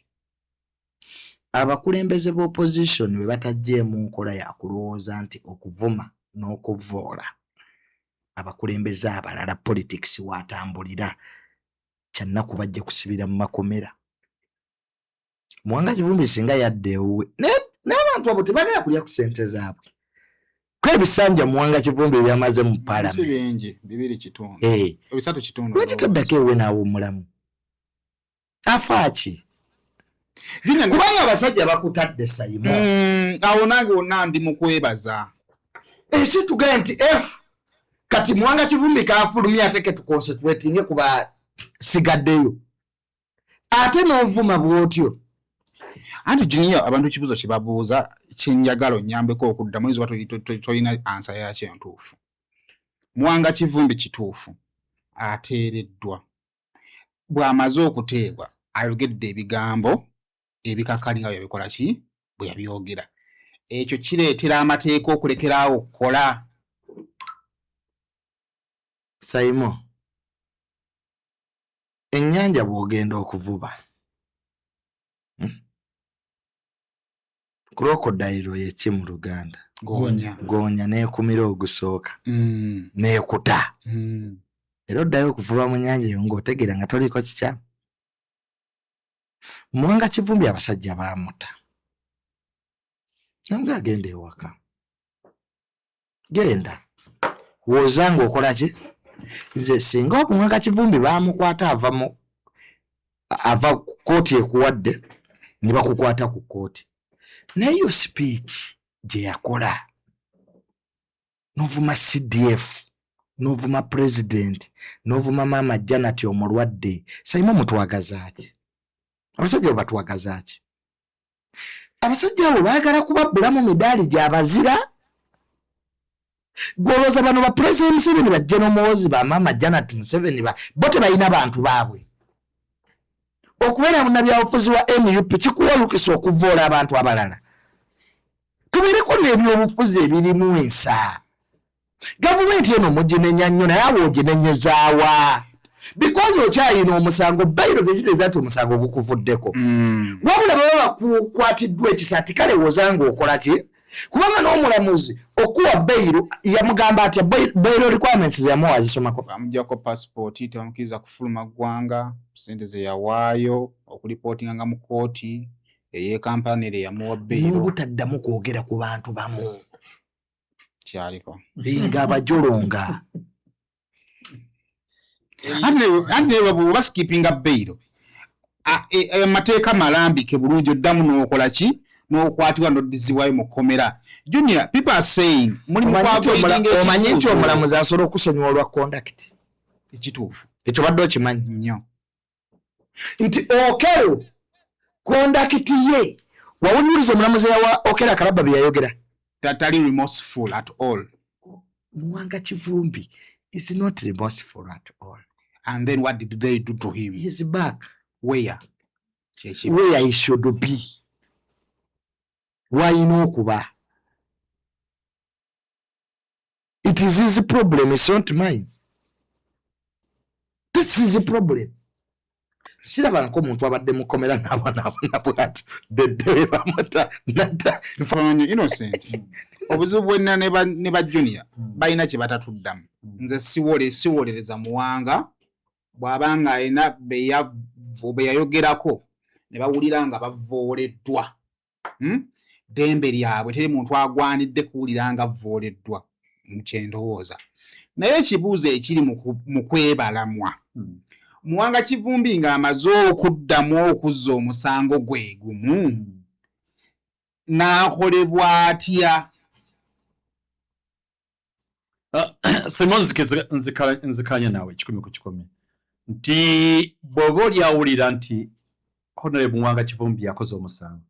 abakulembeze b'opposition bwe batajjeemu nkola ya kulowooza nti okuvuma n'okuvoola abakulembeze abalala politics watambulira, kyannaku bajja kusibira mu makomera. Muwanga Kivumbi singa yadda ewuwe, n'abantu abo tebagala kulya ku ssente zaabwe, ko ebisanja Muwanga Kivumbi byamaze mu palamenti lwaki taddako ewuwe n'awummulamu? Afaaki? Kubanga abasajja bakutadde Sayimo. Awo nange wonna ndi mu kwebaza. Ensi tugaye nti kati Muwanga Kivumbi kafulumya ate ketuconcentratinge kuba sigaddeyo, ate n'ovuma bw'otyo. Anti Junior, abantu ekibuuzo kye babuuza kyenjagala onnyambeko okuddamu, oyinza oba tolina answer yakyo entuufu. Muwanga Kivumbi kituufu ateereddwa, bw'amaze okuteebwa ayogedde ebigambo ebikakali nga byabikola ki bwe yabyogera, ekyo kireetera amateeka okulekeraawo okukola? Saimo, ennyanja bw'ogenda okuvuba, crocodile yeki mu Luganda? Goonya. Goonya neekumira ogusooka, neekuta. Era oddayo okuvuba mu nnyanja eyo ng'otegeera nga toliiko kikyamu. Muwanga Kivumbi abasajja baamuta, nange agenda ewaka, genda woza ng'okola ki? Nze singa Muwanga Kivumbi baamukwata ava kooti ekuwadde ne bakukwata ku kooti, naye yo speech gye yakola n'ovuma CDF, n'ovuma president, n'ovuma maama Janet omulwadde. Saimo, mutwagaza ki? Abasajja abo batwagaza ki? Abasajja abo baagala kubabbulamu midaali gy'abazira. Golooza bano ba President Museveni, bajje n'omuwozi ba maama Janet Museveni, bo tebalina bantu baabwe. Okubeera munnabyabufuzi wa NUP kikuwa olukisa okuvoola abantu abalala. Tubeereko n'ebyobufuzi ebirimu ensa. Gavumenti eno muginenya nnyo, naye awo oginenyezaawa? Because okyayina omusango, bairo tekitegeeza nti omusango gukuvuddeko. Wabula baba bakukwatiddwa ekisa ati kale woza ng'okola ki, kubanga n'omulamuzi okuwa bail yamugamba atya? Bail requirements yamuwa azisomako? Bamugyako passport, tebamukkiriza kufuluma ggwanga, sente ze yawaayo okulipootinganga mu kooti ey'e Kampala ere yamuwa bail. N'obutaddamu kwogera ku bantu bamu. Kyaliko. Nga abajolonga. Anti oba skippinga bail, amateeka malambike bulungi, oddamu n'okola ki, n'okwatibwa n'oddizibwayo mu kkomera. Junior, people are saying muli mu Omanyi nti omulamuzi asobola okusonyiwa olwa conduct? Ekituufu. Ekyo badde okimanyi? Nnyo. Nti Okello conduct ye, wawuliriza omulamuzi yawa Okello Akaraba bye yayogera? Tali remorseful at all. Muwanga Kivumbi is not remorseful at all. And then what did they do to him? He's back. Where? Where he should be, wayina okuba. It is his problem, it's not mine. This is a problem. Sirabangako omuntu abadde mukomera n'abonaabona bwatyo dedde bamuta nadda. Nfaananyi innocent. Obuzibu bwenna ne ba Junior balina kye batatuddamu. Nze siwolereza Muwanga bw'aba nga alina be yayogerako ne bawulira nga bavooleddwa. Ddembe lyabwe, teri muntu agwanidde kuwulira nga avooleddwa, kyendowooza. Naye ekibuuzo ekiri mu kwebalamwa, Muwanga Kivumbi ng'amaze okuddamu okuzza omusango gwe gumu, n'akolebwa atya? Simon, nzikanya naawe 100% nti bw'oba olyawulira nti Honorable Muwanga Kivumbi yakoze omusango,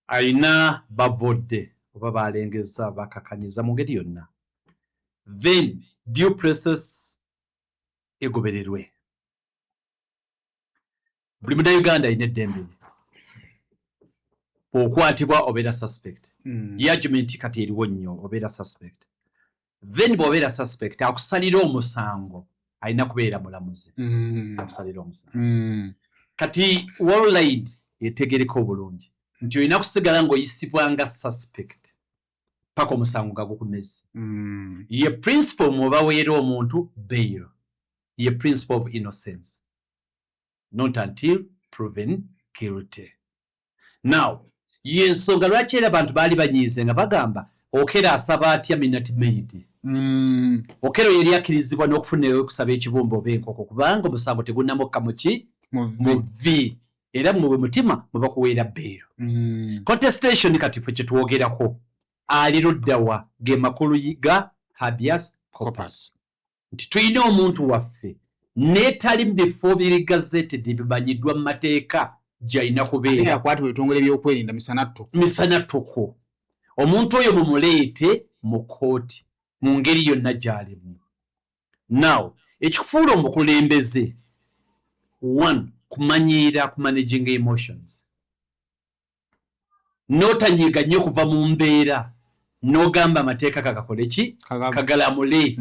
ayina bavodde oba balengeza bakakanyiza mu ngeri yonna, then due process. Egobererwe. Buli Munnayuganda alina eddembe lye. Bw'okwatibwa obeera suspect. Argument kati eriwo nnyo, obeera suspect. Then bw'obeera suspect, akusalira omusango alina kubeera mulamuzi. Akusalira omusango. Kati worldline etegereka obulungi nti olina kusigala ng'oyisibwa nga suspect paka omusango nga gukumeze. Ye principle mwebaweera omuntu bail, ye principle of innocence, not until proven guilty. Now yensonga lwaki era abantu baali banyiize nga bagamba Okello asaba atya Minute Maid. Okello yeri akkirizibwa n'okufuna okusaba ekibumba oba enkoko, kubanga omusango tegunnamukka muki mu vi, era mwe bwe mutima mwe bakuweera bail. Contestation kati ffe kyetwogerako ali luddawa ge makulu ga habeas corpus, nti tulina omuntu waffe netali mu bifo biri gazetted, bimanyiddwa mu mateeka gy'alina kubeera. Yakwatibwa ebitongole ebyokwerinda misana ttuku. Misana ttuku. Omuntu oyo mumuleete mu kooti mu ngeri yonna gy'alimu. Now ekikufuula omukulembeze, one, kumanyiira ku managing emotions, n'otanyiiga nnyo kuva mu mbeera n'ogamba amateeka gagakole ki? Kagalamule.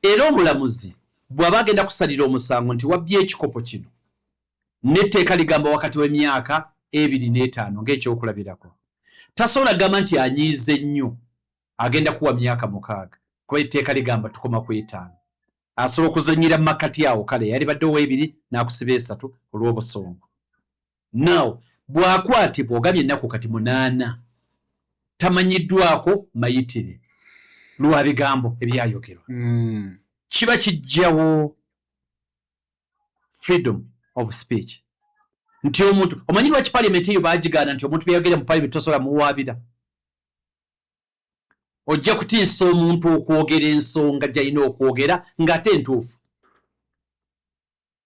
Era omulamuzi bw'aba agenda kusalira omusango nti wabbye ekikopo kino, n'etteeka ligamba wakati w'emyaka 2 n'etaano ng'ekyokulabirako, tasobola gamba nti anyiize nnyo agenda kuwa myaka 6, kuba etteeka ligamba tukoma ku 5. Asobola okuzanyira mu makkati awo, kale yalibadde ow'ebiri n'akusiba 3 olw'obusongo. Now bw'akwatibwa, ogambye ennaku kati 8 tamanyiddwako mayitire lwa bigambo ebyayogerwa, kiba kijjawo freedom of speech, nti omuntu omanyi lwaki parliament eyo bagigaana, nti omuntu byayogera mu parliament tosobola muwaabira, ojja kutiisa omuntu okwogera ensonga gy'alina okwogera ng'ate entuufu.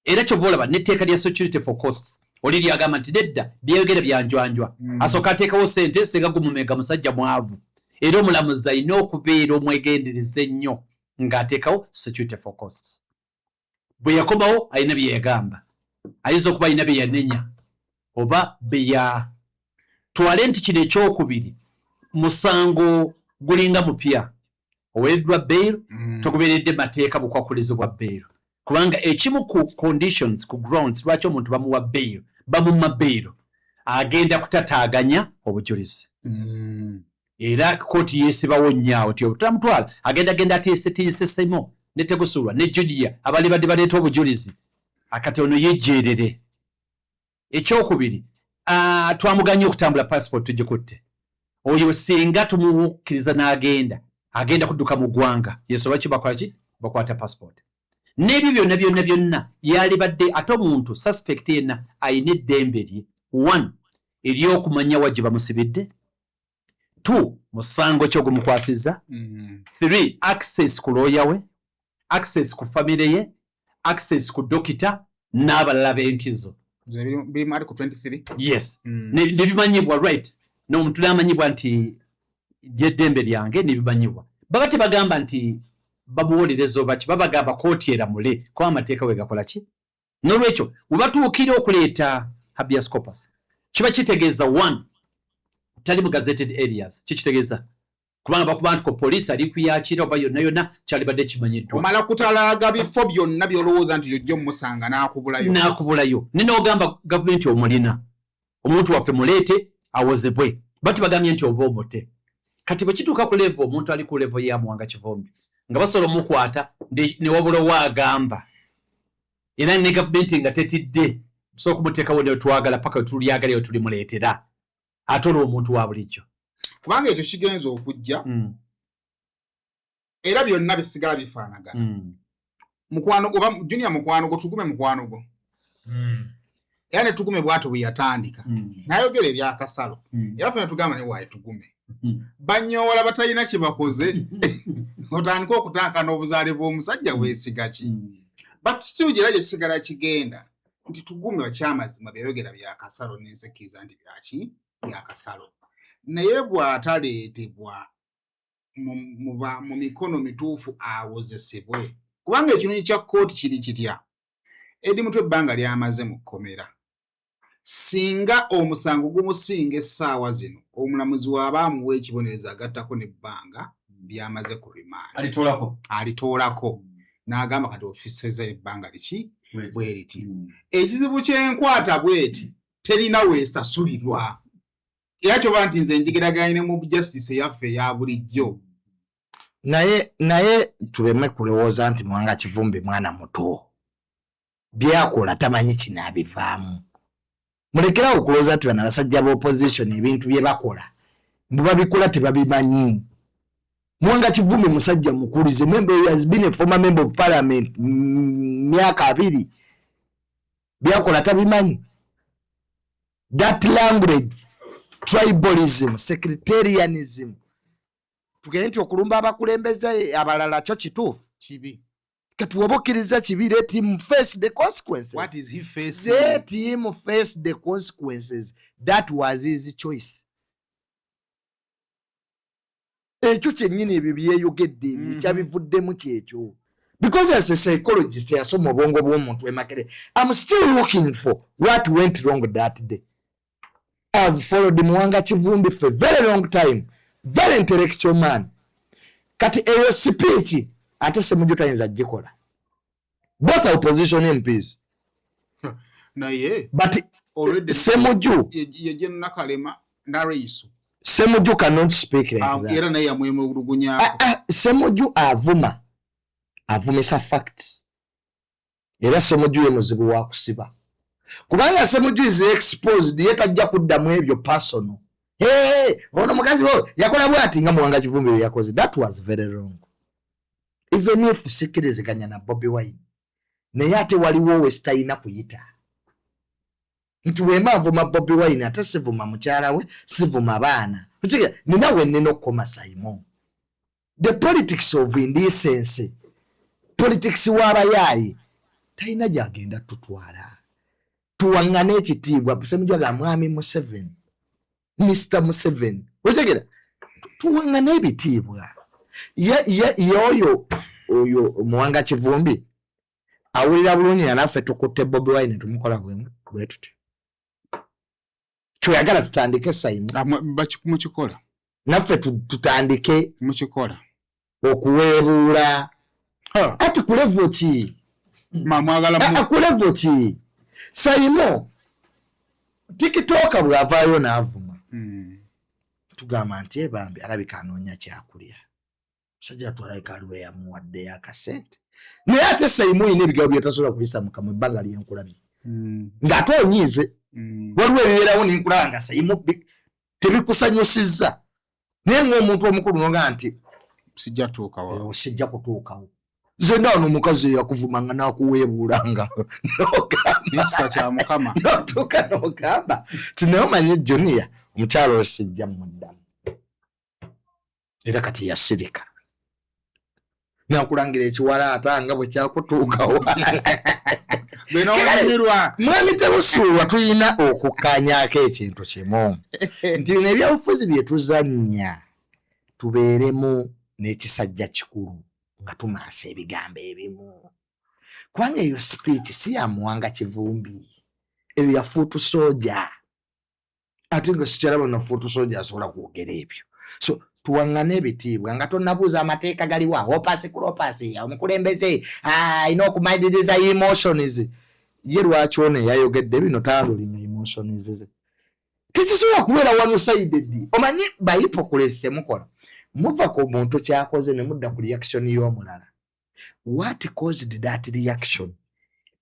Era kyova olaba n'etteeka lya security for costs oli lyagamba nti nedda, byayogera byanjwanjwa. Asooka ateekawo sente singa gumumega musajja mwavu. Era omulamuzi alina okubeera omwegendereza ennyo ng'ateekawo security for costs. Bwe yakomawo alina bye yagamba, ayinza okuba alina bye yanenya oba bye twale nti kino ekyokubiri musango gulinga mupya, oweereddwa bail, togoberedde mateeka bukwakulizo bwa bail, kubanga ekimu ku conditions, ku grounds lwaki omuntu bamuwa bail, bamumma bail, agenda kutataaganya obujulizi. Era kooti yeesibawo nnyo ti obutamutwala agenda genda atiisetiisesemo ne Tegusulwa ne Junior abali badde baleeta obujulizi, akati ono yejjeerere. Ekyokubiri, twamuganye okutambula, passport tugikutte. Oyo singa tumukkiriza n'agenda, agenda kudduka mu ggwanga. Yeso lwaki bakola ki? Bakwata passport n'ebyo byonna byonna byonna yalibadde. Ate omuntu suspect yenna ayina eddembe lye, one, ery'okumanya wa gye bamusibidde, two, musango ki ogumukwasizza, three, access ku looya we, access ku famire ye, access ku dokita n'abalala b'enkizo. Zino biri mu article 23. Yes. Nebimanyibwa, right, n'omuntu n'amanyibwa nti lyeddembe lyange, nebimanyibwa. Baba tebagamba nti bamuwolereza oba ki, babagamba kooti eramule kuba amateeka we gakola ki. N'olwekyo we batuukira okuleeta habeas corpus, kiba kitegeeza one, tali mu gazetted areas. Kikitegeeza kubanga bakuba nti ko poliisi ali kuyakira oba yonna yonna kyalibadde kimanyiddwa. Omala kutalaaga bifo byonna by'olowooza nti yojja omusanga n'akubulayo. N'akubulayo, ne n'ogamba gavumenti omulina omuntu waffe, muleete awozebwe. Bati bagambye nti oba omutte. Kati bwe kituuka ku level omuntu ali ku level ya Muwanga Kivumbi nga basobola omukwata ne wabula waagamba, era ne gavumenti nga tetidde, tusobola okumuteekawo ne twagala paka wetulyagala eyo tulimuleetera, ate olwo omuntu wa bulijjo. Kubanga ekyo kigenza okujja, era byonna bisigala bifaanagana. Mukwano oba Junior, mukwano gwo Tugume, mukwano gwo, era ne Tugume bw'atyo bwe yatandika n'ayogera ebyakasalo, era ffe ne tugamba ne waayi Tugume banyoola batalina kye bakoze, otandika okutankana obuzaale bw'omusajja weesiga ki? But still gyera gye kisigala kigenda nti Tugume okyamazima byayogera byakasalo, n'ensekkiriza nti byaki byakasalo, naye bw'ataleetebwa mu mikono mituufu awozesebwe. Kubanga ekirungi kya kkooti kiri kitya? Eddie Mutwe ebbanga lyamaze mu kkomera, singa omusango gumusinga essaawa zino, omulamuzi waaba amuwa ekibonerezo agattako n'ebbanga byamaze ku remand. Alitoolako. Alitoolako n'agamba kati ofiseza ebbanga liki bwe riti. Ekizibu ky'enkwata bweti terina weesasulirwa, era kyoba nti nze njigeraganya ne mu justice eyaffe eya bulijjo. Naye tuleme kulowooza nti Muwanga Kivumbi mwana muto, byakola tamanyi kinaabivaamu. Mulekerawo okulowooza nti bano abasajja ba opposition ebintu bye bakola mbu babikola tebabimanyi. Muwanga Kivumbi musajja mukulu, is a member, he has been a former member of parliament myaka 20. Byakola tabimanyi? That language, tribalism, sectarianism, tugende nti okulumba abakulembeze abalala kyo kituufu? Kibi. Kati woba okkiriza kibi, let him face the consequences. What is he facing? Let him face the consequences. That was his choice. Ekyo kyennyini ebyo byeyogedde ebyo ekyabivuddemu kyekyo, because as a psychologist yasoma obwongo bw'omuntu emakere, I'm still looking for what went wrong that day. I've followed Muwanga Kivumbi for a very long time, very intellectual man. Kati eyo speech ate Semujju tayinza gikola. Both are opposition MPs. Naye but already Semujju ye Nakalema Nareiso. Semujju cannot speak like that. Era naye yamwemulugunyako. Ah, ah, Semujju avuma, avumisa facts. Era Semujju ye muzibu wa kusiba, kubanga Semujju is exposed. Ye tajja kuddamu ebyo personal. Hey, ono mukazi wo yakola bwati nga Muwanga Kivumbi bye yakoze. That was very wrong. Even if sikiriziganya na Bobi Wine, naye ate waliwo we sitalina kuyita nti wema nvuma Bobi Wine, ate sivuma mukyala we, sivuma baana. Nina we nnina okukoma. Simon, the politics of indecency, politics w'abayaayi talina gyagenda tutwala. Tuwaŋŋane ekitiibwa. Semujju ga mwami Museveni, Mr Museveni, otegera, tuwaŋŋane ebitiibwa. Ye oyo oyo Muwanga Kivumbi awulira bulungi nga naffe tukutte Bobi Wine tumukola bwemu bwe tuti. Kyoyagala tutandike, Simon? Ah, mukikola. Naffe tutandike Mukikola. okuweebuula. Ha, ati ku level ki? Mwagala Ah, ah, ku level ki, Simon? TikToker bw'avaayo n'avuma, tugamba nti ebambi alabika anoonya kyakulya, musajja atwalabika aliwo yamuwaddeyo akasente. Naye ate Simon oyina ebigambo byetasobola kuyisa mukamwa ebbanga lyenkulabye ng'ate onyiize. Waliwo ebibeerawo nenkulaba nga Simon tebikusanyusizza, naye ng'omuntu omukulu noga nti Sijja tuukawo. "Eh, sijja kutuukawo." Zenna wano omukazi eyakuvumanga n'akuweebuulanga n'ogamba N'ekisa kya Mukama. Notuuka n'ogamba ti naye omanyi Junior, omukyalo oyo sijja muddamu. Era kati yasirika nakulangira ekiwala ate nga bwe kyakutuukawo. Gwe n'onyumirwa. Mwami Tebusuulwa, tulina okukkanyako ekintu kimu nti bino ebyobufuzi bye tuzannya, tubeeremu n'ekisajja kikulu nga tumaasa ebigambo ebimu, kubanga eyo speech si ya Muwanga Kivumbi, eyo ya foot soldier, ate nga sikyalaba na foot soldier asobola kwogera ebyo. So tuwaŋŋane ebitiibwa nga tonnabuuza amateeka galiwa opasi kulopasi. Omukulembeze alina okumaliriza emotions. Ye lwaki ono eyayogedde bino talulinga emotions ze? Tekisobola kubeera one sided. Omanyi ba hypocrites mukola, muva ku muntu kyakoze ne mudda ku reaction y'omulala. What caused that reaction?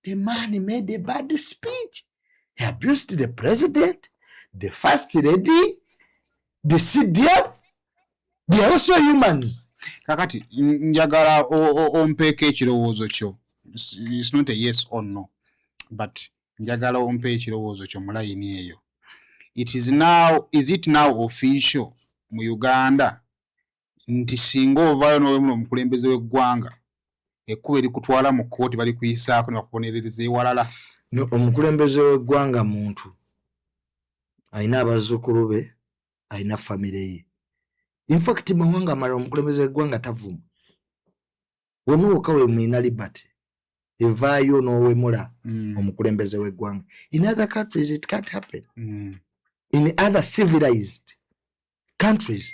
The man made a bad speech. He abused the president, the first lady, the CDF. They are also humans. Kakati njagala ompeeko ekirowoozo kyo. It's not a yes or no, but njagala ompe ekirowoozo kyo mu layini eyo. It is now, is it now official mu Uganda nti singa ovaayo n'owemula omukulembeze w'eggwanga, ekkubo erikutwala mu kkooti balikuyisaako ne bakubonerereza ewalala? No, omukulembeze w'eggwanga muntu alina abazzukulu be, alina famire ye. Infact mawanga amalala omukulembeze w'eggwanga tavuma. Wonna wokka we mulina liberty evaayo n'owemula omukulembeze w'eggwanga. In other countries it can't happen. In other civilized countries,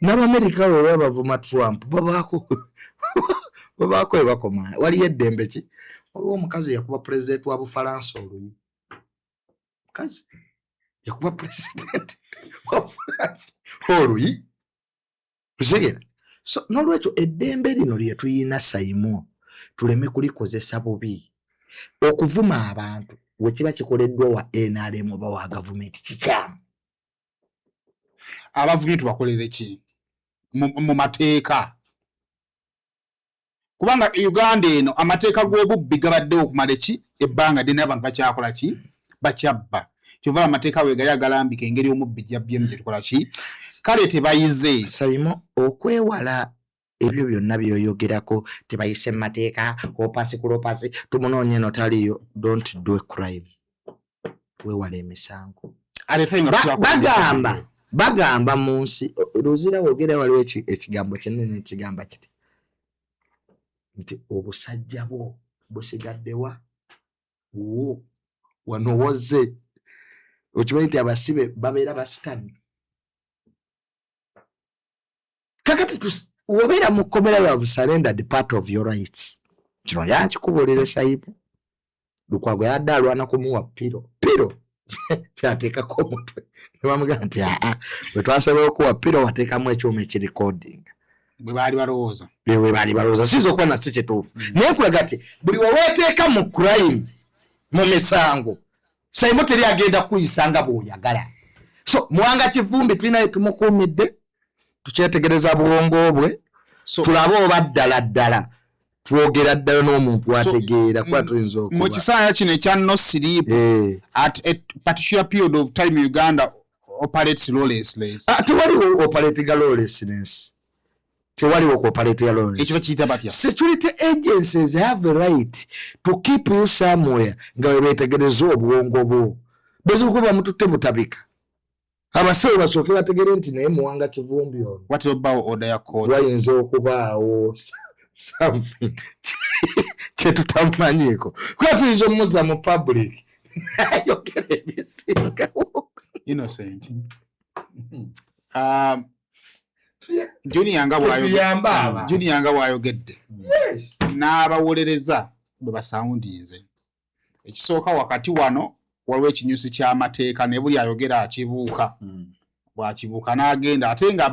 n'Abamerika bwe baba bavuma Trump, babaako we bakoma. Waliyo eddembe ki? Waliwo omukazi yakuba pulezidenti wa Bufalansa oluyi. Mukazi yakuba pulezidenti wa France oluyi, kusigera. So nolwekyo eddembe lino lye tuyina, Saimo, tuleme kulikozesa bubi. Okuvuma abantu wekiba kikoleddwa wa NRM oba wa gavumenti, kikyamu. Abavumye tubakolere ki mu mateeka? Kubanga Uganda eno amateeka g'obubbi gabaddewo okumala eki ebbanga ddene, abantu bakyakola ki? Bakyabba. Kyova amateeka wegali agalambika engeri omubbi gyabbyemu, gyetukola ki? Kale tebayize. Saimo, okwewala ebyo byonna byoyogerako, tebayise mu mateeka, opasi kulopasi, tumunoonya eno taliyo. Don't do a crime, weewala emisango. Ate nga tukyakola. Bagamba mu nsi luzira wogera, waliwo ekigambo kinene ekigamba kiti nti obusajja bwo busigaddewa wo wano woze. Okimanyi nti abasibe babeera basitami? Kakati wobeera mu kkomera, you have surrendered part of your rights. Kino yakikubuulira Saibu Lukwago, yadde alwana kumuwa pillow, pillow kyateekako omutwe, nebamugamba nti aa, bwe twasobola okuwa pillow, wateekamu ekyuma ekirecordinga. Bwe baali balowooza. Bwe baali balowooza siyinza okuba nasi kituufu, naye nkulaga nti buli weweeteeka mu crime, mu misango, Saimo, teri agenda kuyisa nga bw'oyagala. So Muwanga Kivumbi tulinaye, tumukuumidde, tukyetegereza bwongo bwe, So tulabe oba ddala ddala twogera ddala n'omuntu ategeera, kuba tuyinza mu okuba kisaaya kino ekya no sleep, at a particular period of time Uganda operates lawlessness. Ah, tewaliwo operatinga lawlessness, tewaliwo kuoperatinga lawlessness. Ekyo bakiyita batya? Security agencies have a right to keep you somewhere nga webetegereza obwongo bwo. Bezukuba bamututte butabika, abasawo basooke bategere nti naye Muwanga Kivumbi ono Watera obbaawo order ya court. Wayinza okubaawo something kyetutamanyiiko, kuba tuyinza omuzza mu public nayogera ebisingawo. Innocent. Junior nga bw'ayogedde, Tetuyamba abantu. Junior nga bw'ayogedde n'abawolereza bwe basawundinze. Ekisooka, wakati wano waliwo ekinyusi ky'amateeka, ne buli ayogera akibuuka, bw'akibuuka n'agenda ate nga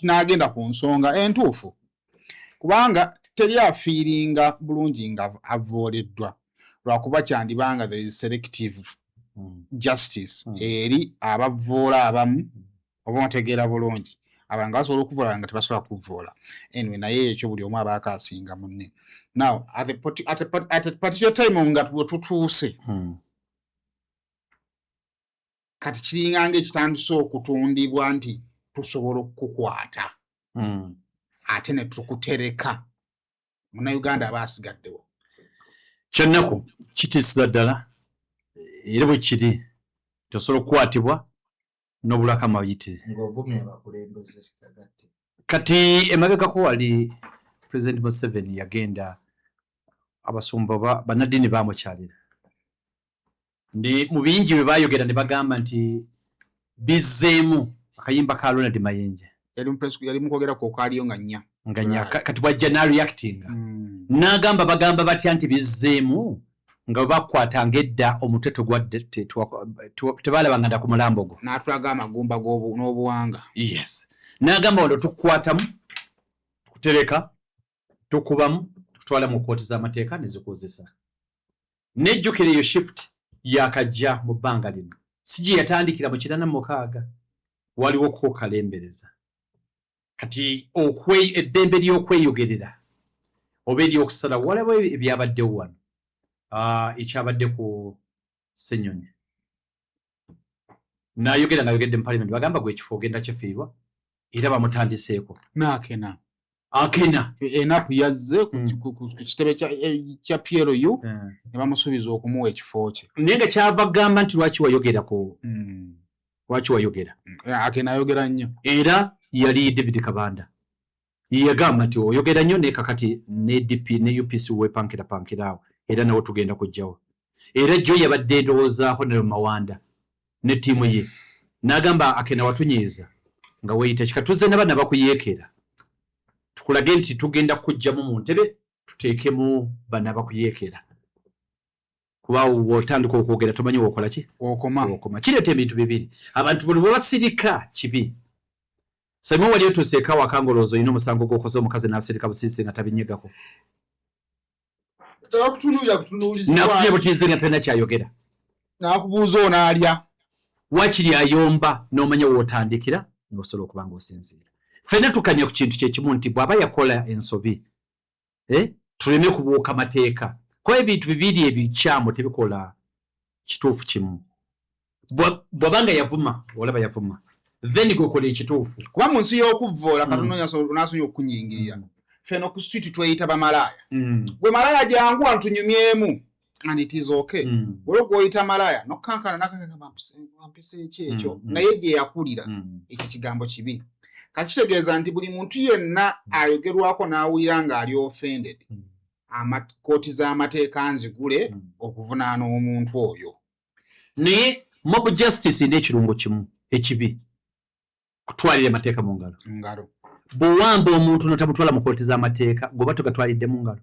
n'agenda ku nsonga entuufu, kubanga teri afiiringa bulungi nga avooleddwa, lwakuba kyandibanga there is selective justice eri abavoola abamu, oba otegeera bulungi, abalala nga basobola okuvoola nga tebasobola kuvoola. Anyway, naye ekyo buli omu abaako asinga munne. Now at a particular time nga we tutuuse kati, kiringanga ekitandise okutundibwa nti tusobola okukukwata ate ne tukutereka, Munnayuganda aba asigaddewo. Kyennaku, kitiisiza ddala, era bwe kiri tosobola okukwatibwa n'obulako amayitire Ng'ovumye abakulembeze kagatte. Kati emabegako wali President Museveni yagenda, abasumba bannaddiini bamukyalira, ndi mu bingi bye baayogera ne bagamba nti bizzeemu akayimba ka Ronald Mayinja. Yali mukwogera ku okaaliyo nga nnya. Nga nya kati bwajja n'areactinga n'agamba, bagamba batya nti bizzeemu nga bwe bakwatanga edda omutwe togwadde, tebalabanga nda ku mulambo gwo. N'atulaga amagumba n'obuwanga. Yes, n'agamba wano tukukwatamu, tukutereka, tukubamu, tukutwala mu kooti z'amateeka ne zikukozesa. Nejjukira eyo shift yakajja mu bbanga lino, si gye yatandikira mu 96, waliwo kukalembereza. Kati eddembe ly'okweyogerera oba ery'okusala, waliwo ebyabaddewo wano, ekyabadde ku Ssenyonyi, n'ayogera ng'ayogedde mu parliament, bagamba gwe ekifo ogenda kifiirwa, era bamutandiseeko. N'akena. Akena. Enapu yazze ku kitebe kya PLU ne bamusuubiza okumuwa ekifo kye. Naye nga kyava gamba nti lwaki wayogera ku lwaki wayogera. Akena ayogera nnyo. Era yali David Kabanda. Yagamba nti oyogera nnyo, naye kakati ne DP ne UPC wepankira pankira awo, era nawo tugenda kujjawo. Era jjo yabadde ndowooza Honorable Mawanda ne ttiimu ye, n'agamba Akena watunyiiza nga weeyita kika, tuzze na bakuyeekera tukulage nti tugenda kujjamu mu ntebe, tuteekemu bana bakuyeekera, kuba wotandika okwogera tomanyi wokola ki. Okoma. Okoma. Kireeta ebintu bibiri, abantu buli bwe basirika kibi. Saimu wali otuuseeko awaka ng'olowooza olina omusango gw'okoze, omukazi n'asirika busiisi nga tabinyegako? Nakutunuulira butunuulizi. Nakutunya butiizi nga talina kyayogera. Nakubuuza onaalya. Wakiri ayomba n'omanya w'otandikira n'osobola okuba ng'osinziira. Ffenna tukanya ku kintu kyekimu nti bw'aba yakola ensobi, tuleme kubuuka mateeka, kuba ebintu bibiri ebikyamu tebikola kituufu kimu. Bw'aba nga yavuma, olaba yavuma, then gwekola ekituufu. Kuba mu nsi y'okuvvoola katono nasonyiwa okunyingirira, ffeno ku street tweyita bamalaaya. Gwe malaya, jangu wano tunyumyemu, and it is okay. Olwo gwoyita malaya nokankana nakampisa eki ekyo, nga ye gye yakulira. Ekyo kigambo kibi. Kati kitegeeza nti buli muntu yenna ayogerwako n'awulira ng'ali offended, kooti z'amateeka nzigule okuvunaana omuntu oyo. Naye mob justice erina ekirungo kimu ekibi: kutwalira amateeka mu ngalo. Ngalo. Bw'owamba omuntu notamutwala mu kooti z'amateeka, gweoba togatwalidde mu ngalo,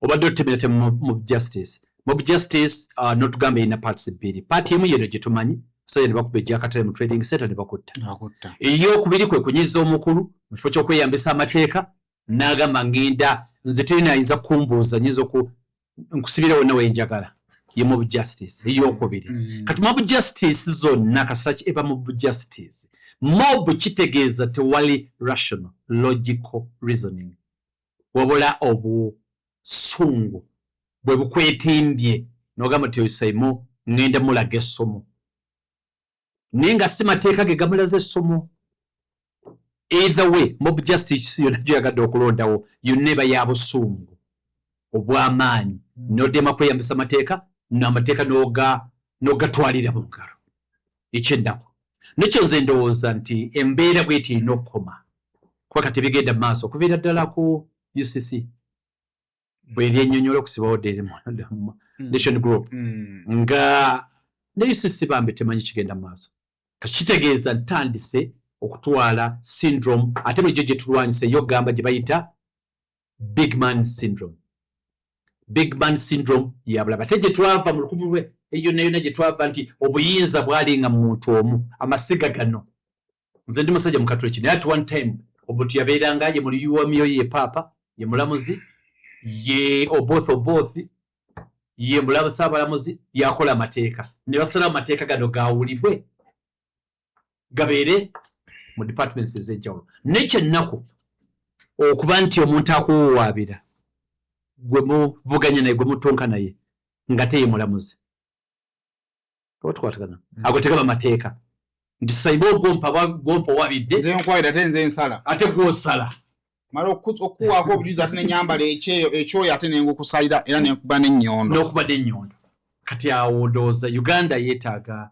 obadde otemera te mob justice. Mob justice notugamba erina parts bbiri. Part emu yeno gye tumanyi, musajja ne bakuba ejjakatale mu trading center ne bakutta. Akutta. Eyokubiri kwe kunyiza omukulu mu kifo ky'okweyambisa amateeka n'agamba, ngenda nze terina ayinza kumbuuza, nyinza oku nkusibira wonna wenjagala. Ye mob justice eyokubiri. Kati mob justice zonna kasaki eba mob justice. Mob kitegeeza tewali rational logical reasoning, wabula obusungu bwe bukwetimbye n'ogamba nti oyo ŋŋenda mulaga essomo, naye nga si mateeka ge gamulaza essomo. Either way, mob justice yonna gyoyagadde okulondawo, yonna eba ya busungu obw'amaanyi, n'odema kweyambisa amateeka, n'amateeka n'ogatwalira mu ngalo. Ekyennaku nekyo nze ndowooza nti embeera bweti erina okukoma, kuba kati bigenda mu maaso okuviira ddala ku UCC bweryennyonnyola okusibawo Daily Nation Group, nga ne UCC bambi temanyi kigenda mu maaso. Kakitegeeza ntandise okutwala syndrome, ate bulijjo gye tulwanyisa ey'okugamba gye bayita big man syndrome. Big man syndrome yabulaba, ate gye twava mu lukumu lwe yonna yonna gye twava nti obuyinza bwalinga mu muntu omu. Amasiga gano, nze ndi musajja mukatoliki, naye at one time omuntu yabeeranga ye muliyi wa myoyo, ye paapa, ye mulamuzi, ye Oboth Oboth, ye mulamu saabalamuzi, yakola amateeka ne basalawo amateeka gano gawulibwe gabeere mu departments ez'enjawulo. Nekyennaku okuba nti omuntu akuwawaabira gwe muvuganya naye, gwe mutonka naye, nga teye mulamuzi, oba tukwatagana, ago tegaba mateeka nti saiba ogwompa gwompa owabidde. Nze nkwawira, ate nze nsala. Ate gwosala. Mala okuwaako obujulizi, ate nenyambala ekyeyo ekyoyo, ate nengukusalira era nenkuba n'ennyondo. N'okuba n'ennyondo. Kati awo ndowooza Uganda yeetaaga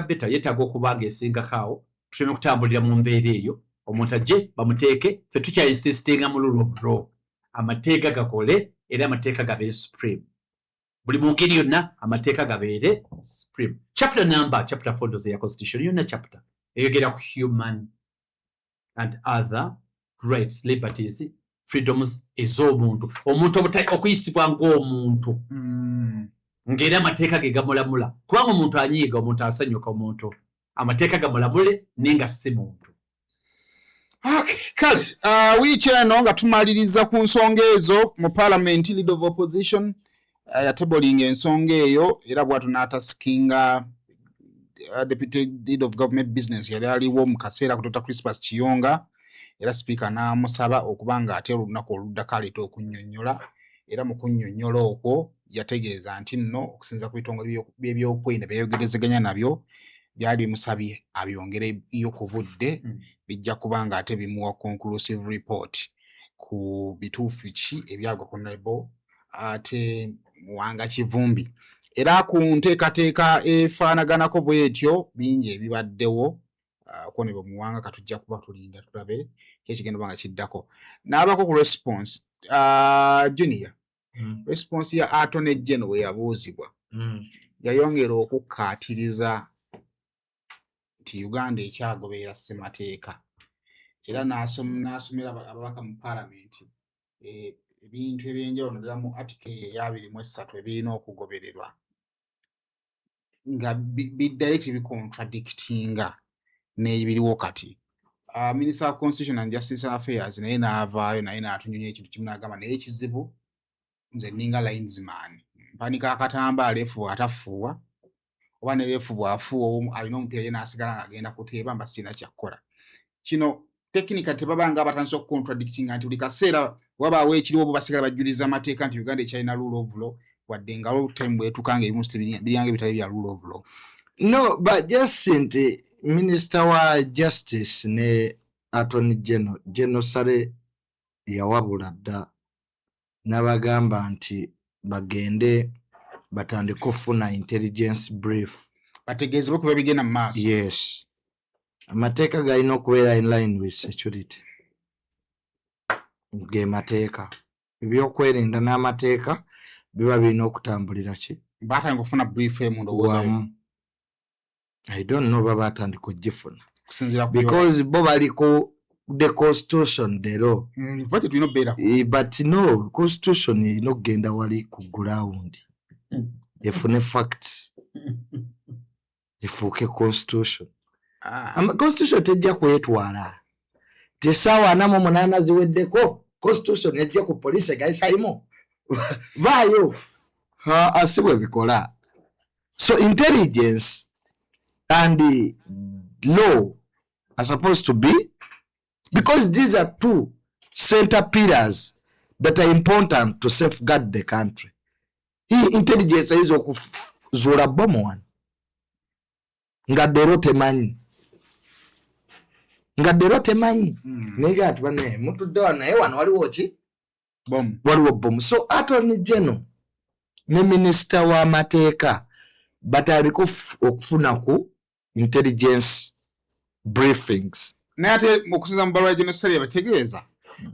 better, yeetaaga okuba nga esingako awo, tuleme kutambulira mu mbeera eyo. Omuntu ajje bamuteeke, ffe tukyainsistinga mu rule of law, amateeka gakole era amateeka gabeere supreme buli mu ngeri yonna, amateeka gabeere supreme. Chapter number, chapter 4 ndoza ya constitution yonna, chapter eyogera ku human and other rights, liberties, freedoms ez'omuntu, omuntu okuyisibwa ng'omuntu, ng'era amateeka ge gamulamula, kubanga omuntu anyiiga, omuntu asanyuka, omuntu amateeka gamulamule naye nga si muntu. Okay, kale wiiki eno nga tumaliriza ku nsonga ezo mu parliament, leader of opposition yatablinga ensonga eyo, era bwatyo n'ataskinga deputy leader of government business yali aliwo mu kaseera ku Dr. Crispus Kiyonga, era speaker n'amusaba okuba nga ate olunaku oluddako aleeta okunnyonnyola. Era mu kunnyonnyola okwo yategeeza nti nno okusinziira ku bitongole by'ebyokwerinda byeyogerezeganya nabyo, byali bimusabye abyongereyo ku budde, bijja kuba nga ate bimuwa conclusive report ku bituufu ki ebyagwa ku Honorable ate Muwanga Kivumbi. Era ku nteekateeka efaanaganako bwetyo, bingi ebibaddewo. Kwonebwa muwanga katujja kuba tulinda tulabe kyekigenda oba nga kiddako n'abako ku response junior. Response ya Attorney General bwe yabuuzibwa, yayongera okukkaatiriza nti Uganda ekyagoberera ssemateeka, era n'asomera ababaka mu paalamenti ebintu ebyenjawulo, naddala mu article eyo eya 23 ebirina okugobererwa, nga bi direct bicontradictinga n'ebiriwo kati. Minister of Constitution and Justice Affairs naye n'avaayo, naye n'atunyumya ekintu kimu, n'agamba naye ekizibu nze ninga linesman, mpanika akatambaala, ref bw'atafuuwa oba ne ref bw'afuuwa alina omupiira, ye n'asigala ng'agenda kuteeba, mba sirina kyakkola. Kino technically tebaba nga abatandise okucontradictinga nti buli kaseera wabaawo ekiriwo, bo basigala bajjuliza amateeka nti Uganda ekyalina rule of law, wadde nga time bwetuuka nga ebimu biryanga ebitali bya rule of law? No, but just nti minister wa justice ne Attorney General, General Saleh, yawabula dda n'abagamba nti bagende batandike okufuna intelligence brief. Bategeezebwe kuba bigenda mu maaso. Yes, amateeka galina okubeera in line with security. Ge mateeka, ebyokwerinda n'amateeka biba birina okutambulira ki? Batandika okufuna brief emu, ndowooza. Wamu. I don't know baba batandika ogifuna. Okusinziira ku Because bo bali ku the constitution, the law. Kuba tetulina okubeerako. But no, constitution erina okugenda wali ku ground efune facts, efuuke constitution. Constitution tejja kwetwala ti essaawa 48 ziweddeko, constitution ejja ku poliisi egayisayimu vaayo. Si bwe bikola. So intelligence and law are supposed to be, because these are two center pillars that are important to safeguard the country. Hii intelligence eyinza okuzuula bomu wano nga dero temanyi, nga dero temanyi. Naye ati banaye mutudde wano, naye wano waliwo ki? Bomu. Waliwo bomu. So Attorney General ne minisita w'amateeka batandika okufuna ku intelligence briefings. Naye ate okusinza mu bbaluwa ya General Saleh, bategeeza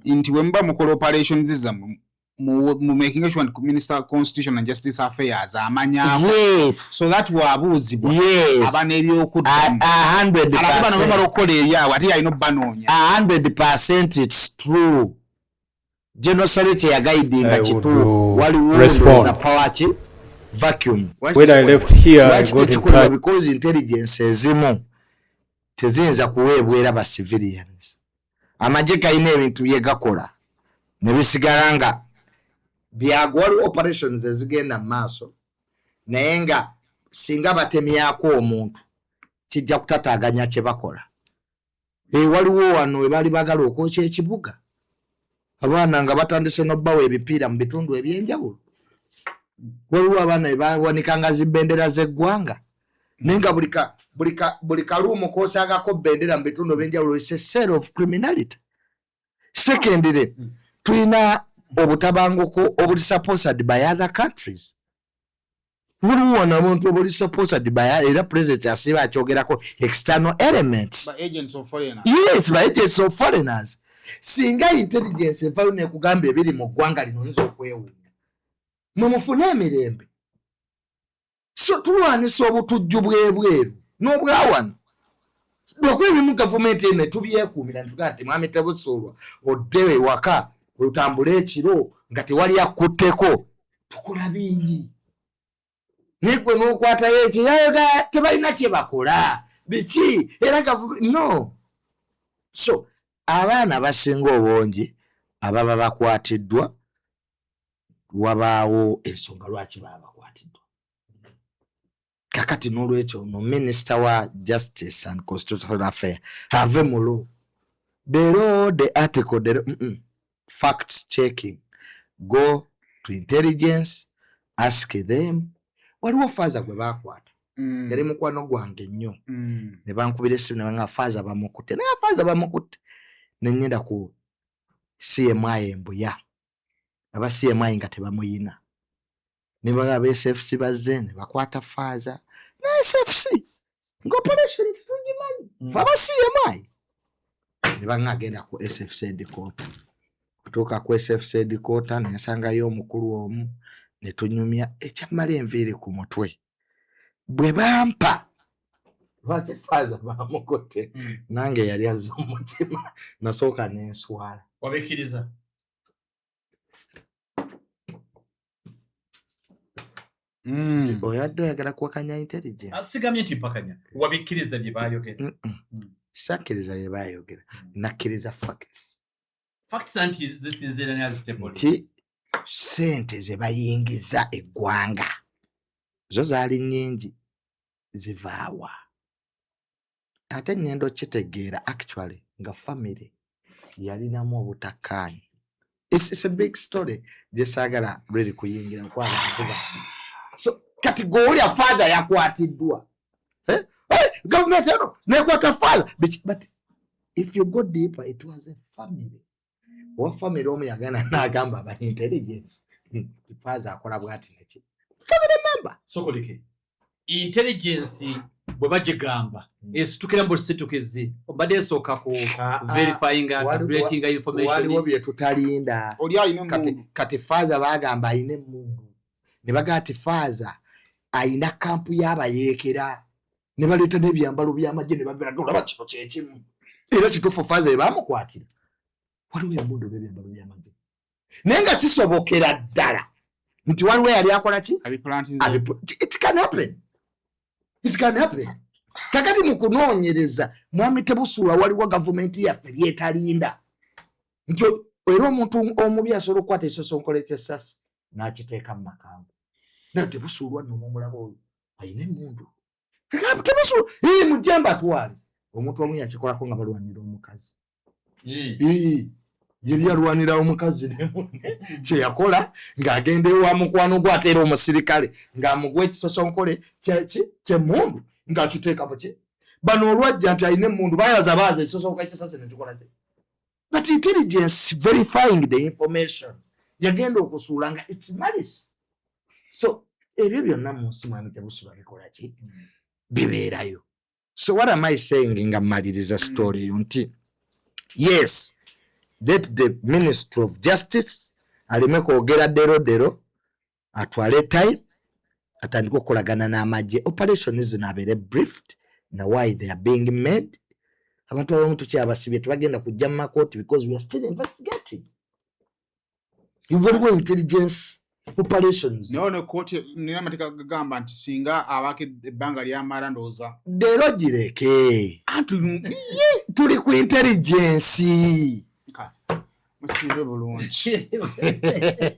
nti bwe muba mukola operations zammwe, mu making sure nti Minister Constitution and Justice Affairs amanyaako, so that wabuuzibwa aba n'ebyokuddamu. 100. Ate bano bamala okukola ebyabwe, ate yalina obbanoonya. 100%, it's true. General Saleh kyeyaguidinga I would kituufu. Waliwo respond. ndowooza power ki vacuum. When I left here, I Lwaki got in tekikolebwa? touch. Because intelligence ezimu teziyinza kuweebwa era ba civilians. Amagye galina ebintu bye gakola ne bisigala nga byago. Waliwo operations ezigenda mu maaso, naye nga singa batemyako omuntu kijja kutataaganya kye bakola. Waliwo wano we baali bagala okwokya ekibuga, abaana nga batandise n'obbawa ebipiira mu bitundu ebyenjawulo. Waliwo abaana be bawanikanga zibendera z'eggwanga, naye nga buli kaluumu kosangako bendera mu bitundu ebyenjawulo is a cell of criminality. Secondly, tulina obutabanguko obuli supported by other countries. Buliwo wano abantu obuli supported by, era president asiiba akyogerako, external elements. By agents of foreigners. Yes, by agents of foreigners. Singa intelligence evayo nekugamba ebiri mu ggwanga lino, oyinza okwewuunya. Mwe mufune emirembe. So tulwanisa obutujju bwebweru n'obwawano, lwakuba ebimu gavumenti eno etubyekuumira ntugaa nti mwami Tebusuulwa odde ewaka otambule ekiro nga tewali akutteko. Tukola bingi, naye gwe n'okwatayo ekyo yayoga tebalina kye bakola biki era no. So abaana abasinga obungi ababa bakwatiddwa, wabaawo ensonga lwaki baba bakwatiddwa. Kakati n'olwekyo no minister wa Justice and Constitutional Affair ave mu law, the law, the article, the facts checking. Go to intelligence, ask them. Waliwo faaza gwe bakwata, yali mukwano gwange nnyo. Ne bankubira essimu ne banga faaza bamukutte, naye faaza bamukutte. Neŋŋenda ku CMI embuya, aba CMI nga tebamuyina, ne baga aba SFC bazze ne bakwata faaza na SFC. Nga operation tetugimanyi. Fe aba CMI ne banga agenda ku SFC headquarter. Kutuuka ku SFC headquarter nensangayo omukulu omu ne tunyumya ekyamala enviiri ku mutwe. Bwe bampa lwaki faaza bamukutte, nange yali azza omutima, nasooka nenswala. Wabikkiriza? Oyadde oyagala kuwakanya intelligence? Asigamye nti mpakanya, wabikkiriza bye baayogera? Sakkiriza bye baayogera, nakkiriza facts. Facts anti zisinziira nazitebuli nti sente ze bayingiza eggwanga zo zaali nnyingi, zivaawa? Ate ngenda okitegeera actually nga family yalinamu obutakkaanya. It's a big story gyesaagala really kuyingira kwakuba. So kati gweolya father yakwatiddwa, eh? Hey, gavumenti eno nekwata father, but if you go deeper, it was a family. Owa family omu yagana n'agamba aba intelligence nti father akola bwati neki family member. Sokoleke intelligence bwe bagigamba esitukira mu busitukizi, obadde esooka ku verifying and tabulating information. Waliwo bye tutalinda. Oli alina Kati, emmundu. Kati faaza bagamba ayina emmundu, ne bagamba ti faaza ayina kampu y'abayeekera, ne baleeta n'ebyambalo by'amagye ne babiraga, olaba kino kyekimu era kituufu faaza ebamukwatira waliwo emmundu n'ebyambalo by'amagye, naye nga kisobokera ddala nti waliwo eyali akola ki? Abipulantinze. It can happen, it can happen. Kakati mu kunoonyereza, mwami Tebusuula, waliwo gavumenti yaffe byetalinda nti era omuntu omubi asobola okukwata ekisosonkolo kyessasi n'akiteeka mu makangu, naye Tebusuulwa nno omulaba oyo ayina emundu. Tebusuulwa ii mujje mbatwale. Omuntu omu yakikolako nga balwanira omukazi. Ii, yali alwanira omukazi ne munne, kyeyakola ng'agenda ewa mukwano gwe ate era omusirikale ng'amuguwa ekisosonkole kyemmundu ng'akiteeka muki. Bano olwajja nti alina emmundu, bayaza baaza ekisosonkole kyesasi nekikola ki, but intelligence verifying the information yagenda okusuula nga its malice. So ebyo byonna mu nsi, mwami Tebusuula, bikola ki, bibeerayo. So what am I saying nga mmaliriza story eyo? Nti yes, let the Ministry of Justice aleme kwogera dero dero, atwale time atandike okukolagana n'amagye, operation zino abeere briefed na why they are being made. Abantu abamu tukyabasibye, tebagenda kujja mu makooti because we are still investigating. Waliwo intelligence operations. Naye ono kooti nina amateeka gagamba nti singa abaako ebbanga lyamala, ndowooza. Leero gireke. Anti tuli ku intelligence. Musiibe bulungi.